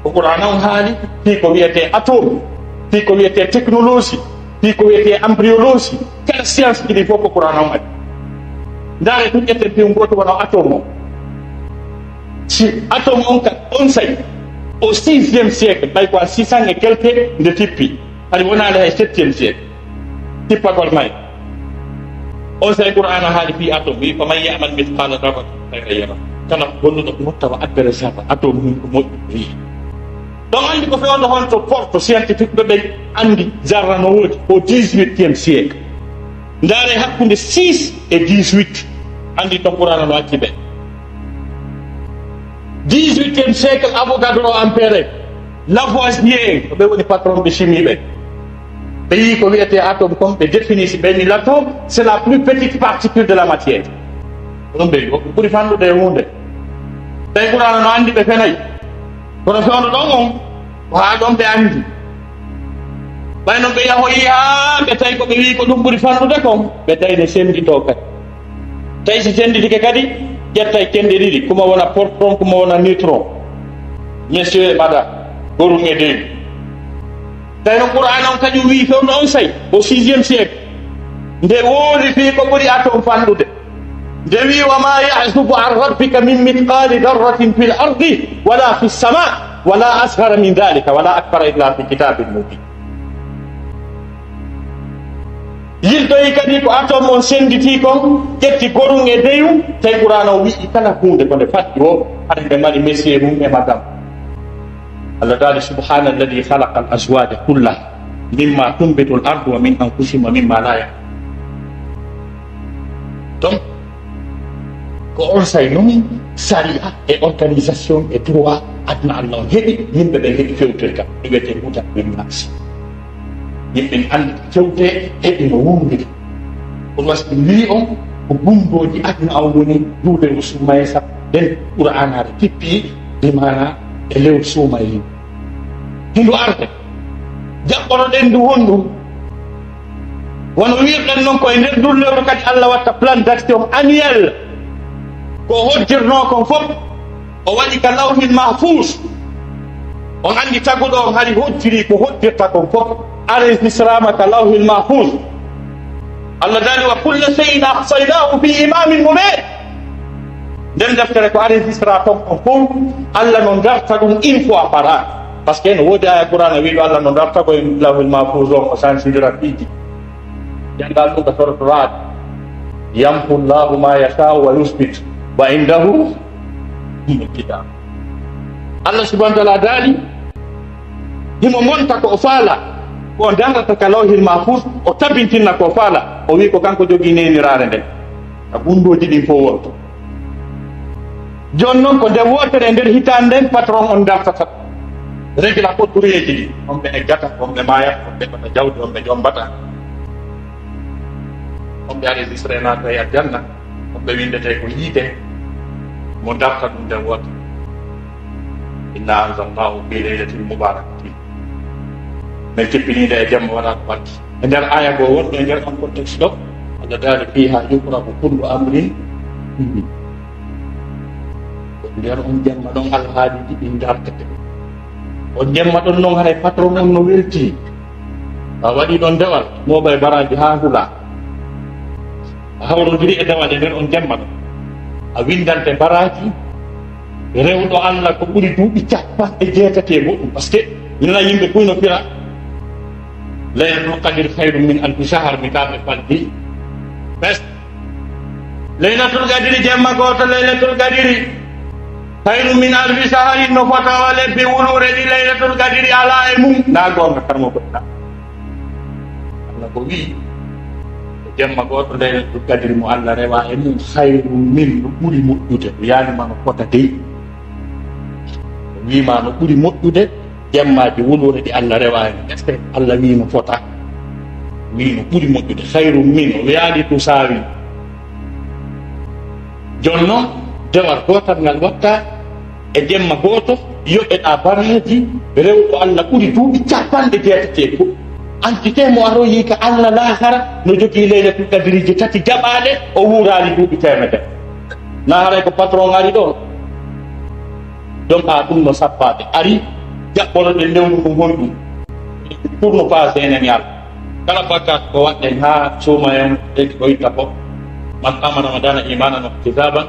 Ko Qur'aana on haali fii ko wiyetee atome, fii ko wiyetee technologie, fii ko wiyetee embryologie, kala science ɗi fof ko Qur'aana on addi. Ndaare tun ƴetten fii on gooto wano atome on. Si atome on ka onsay, au sixième siècle, ɓay ko à six cents et quelques nde tippi, hari wonaali hay septième siècle. Tippagol may. On sey Qur'aana haali fii atome, wi, "Faman ya'mal mithqala dharratin khayran yarah." Kala bonnuɗo ko tawa abbere zarra, atome mum ko moƴƴi, wi. Ɗon anndi ko fewndo honto porte scientifique ɓe ɓen anndi zarra no woodi au dix-huitième siècle. Ndaare hakkunde six et dix-huit, anndi to Qur'aana no acci ɓe. Dix-huitième siècle, Avogadro en Pere, Lavoisier, ko ɓe woni patron ɓe chimie ɓe. Ɓe yii ko wiyetee atome kon, ɓe définir si ɓe ni l'atome, c'est la plus petite particule de la matière. Ko ɗum ɓe, ko ɓuri fanɗude e huunde. Tawi Qur'aana no anndi ɓe fenay. Kono fewndo ɗon on, ko haa ɗon ɓe anndi. Ɓay non ɓe yahoyi haa ɓe tawi ko ɓe wi'i ko ɗum ɓuri fanɗude kon, ɓe tawi ne sennditoo kadi. Tawi si sennditike kadi, ƴettay cenɗe ɗiɗi, kuma wona proton, kuma wona neutron. Monsieur et madame, gorum e dewi. Tawi no Qur'aana on kañum wi'i fewndo on say, au sixième siècle. Nde woori fii ko ɓuri atome fanɗude. Nde wi'i, "Wa ma ya'zubu an rabbika min mithqali dharratin fil ardi wala fis sama, wala asghara min dhalika, wala akthara illa fi kitabin mubin." Yiltoyi kadi ko atome on sennditii kon, ƴetti gorum e deyum, tawi Qur'aana o wi'i kala huunde ko nde fatti o, hade nde mari monsieur mum e madame. Allah taala, "Subhana alladhi khalaqa al azwaja kullaha mimma tunbitu al ardu wa min anfusihim wa mimma la ya'lamun." Donc, ko on say non sariya e organisation e droit aduna Allah on heɓi, yimɓe ɓe heɓi fewtirka, ɗum wiyetee huda ɓe maasi. Yimɓe ne anndi fewte heɓi no wondude. Kono wasi ɗum wii on ko gundooji aduna on woni duude o summaysa, ɗen Qur'aanaare tippi, Bi maanaa e lewru suumayee. Hindu arde. Jaɓɓono-ɗen ndu honɗun? Wano wi'irɗen non ko e nder ndun lewru kadi Alla watta plan d'action annuel. Ko o hojjirnoo kon fof, o waɗi ka Lawhil Mahfuus. On anndi taguɗo on hari hojjiri ko hojjirta kon fof. Enregistrama ka Lawhil Mahfuus. Alla daali, "Wa kulla shay'in ahsaynaahu fi imaamin mubiin." Nden deftere ko enregistra ton kon fof, Alla no darta ɗum une fois par an. Parce que no woodi aya Qur'aana wi'uɗo Alla no darta ko e Lawhil Mahfuus on, o sansindira piiji. Janngal ɗum ka Suratul Ra'd. "Yamhu Allahu ma yasha'u wa yuthbit, wa indahu ummul kitab." Alla subhanahu wa ta'ala daali, himo monta ko o faala, ko o darata ka Lawhil Mahfuus, o tabintinna ko o faala, o wi'i ko kanko jogii neeniraare nden. Ka gunndooji ɗin fof wonto. Jooni non ko nde wootere e nder hitaande nden patron on dartata. Regla ko dureeji ɗi. On ɓe eggata, on ɓe maayata, on ɓe heɓata jawdi, on ɓe jommbata. On ɓe enregistré naata e aljanna, on ɓe winndete ko yiite mo darta ɗum nde wootere. Inna anzalnahu fi laylatin mubarakatin. Men jippinii nde e jemma waɗaaɗo barke. E nder aaya goo wonɗo e nder on contexte ɗo, Allah daali, "Fiihaa yufraqu kullu amrin hakiim." Ko nder on jemma ɗon alhaaliiji ɗin dartete. On jemma ɗon non haray patron on no weltii. A waɗii ɗon dewal, mooɓay baraaji haa hulaa. A hawrondiri e dewal e nder on jemma ɗon. A winndante baraaji rewɗo Allah ko ɓuri duuɓi capanɗe jeetati e goɗɗum. Parce que mi nana yimɓe kuy no fira, "Laylatul Qadri khayrun min alfi shahr", mi ka ɓe faldi. Bes. Laylatul Qadri jemma gooto, Laylatul Qadri khayrun min alfi shahrin, no fota o lebbi wuluure ɗi, Laylatul Qadri alaa e mum. Ndaa goonga karmo goɗɗa. Allah ko wi'i, ko jemma gooto Laylatul Qadri mo Allah rewa e mum, khayrun min, no ɓuri moƴƴude. O yaani ma no fota dey. O wi'i ma no ɓuri moƴƴude jemmaaji wuluure ɗi Allah rewa e mum. Est-ce que Allah wi'i no fota? Wi'i no ɓuri moƴƴude. Khayrun min, o wi'aali tusaawi. Jooni non, dewal gootal ngal watta e jemma gooto, yoɓeɗaa baraaji rewɗo Allah ɓuri duuɓi capanɗe jeetati e go'o. Entité mo aroyi ka Allah laakara no jogii Laylatul Qadriiji tati jaɓaaɗe, o wuuraali duuɓi teemedere. Na haray ko patron ari ɗo? Donc, a ɗum no sappaade. Ari, jaɓɓono ɗen lewru ndun honɗum? Pour ne pas enen yalla. Kala bakkaat ko waɗɗen haa suuma en, ɓeydi ko itta fof. Man qama Ramadana imanan wa ihtisaban,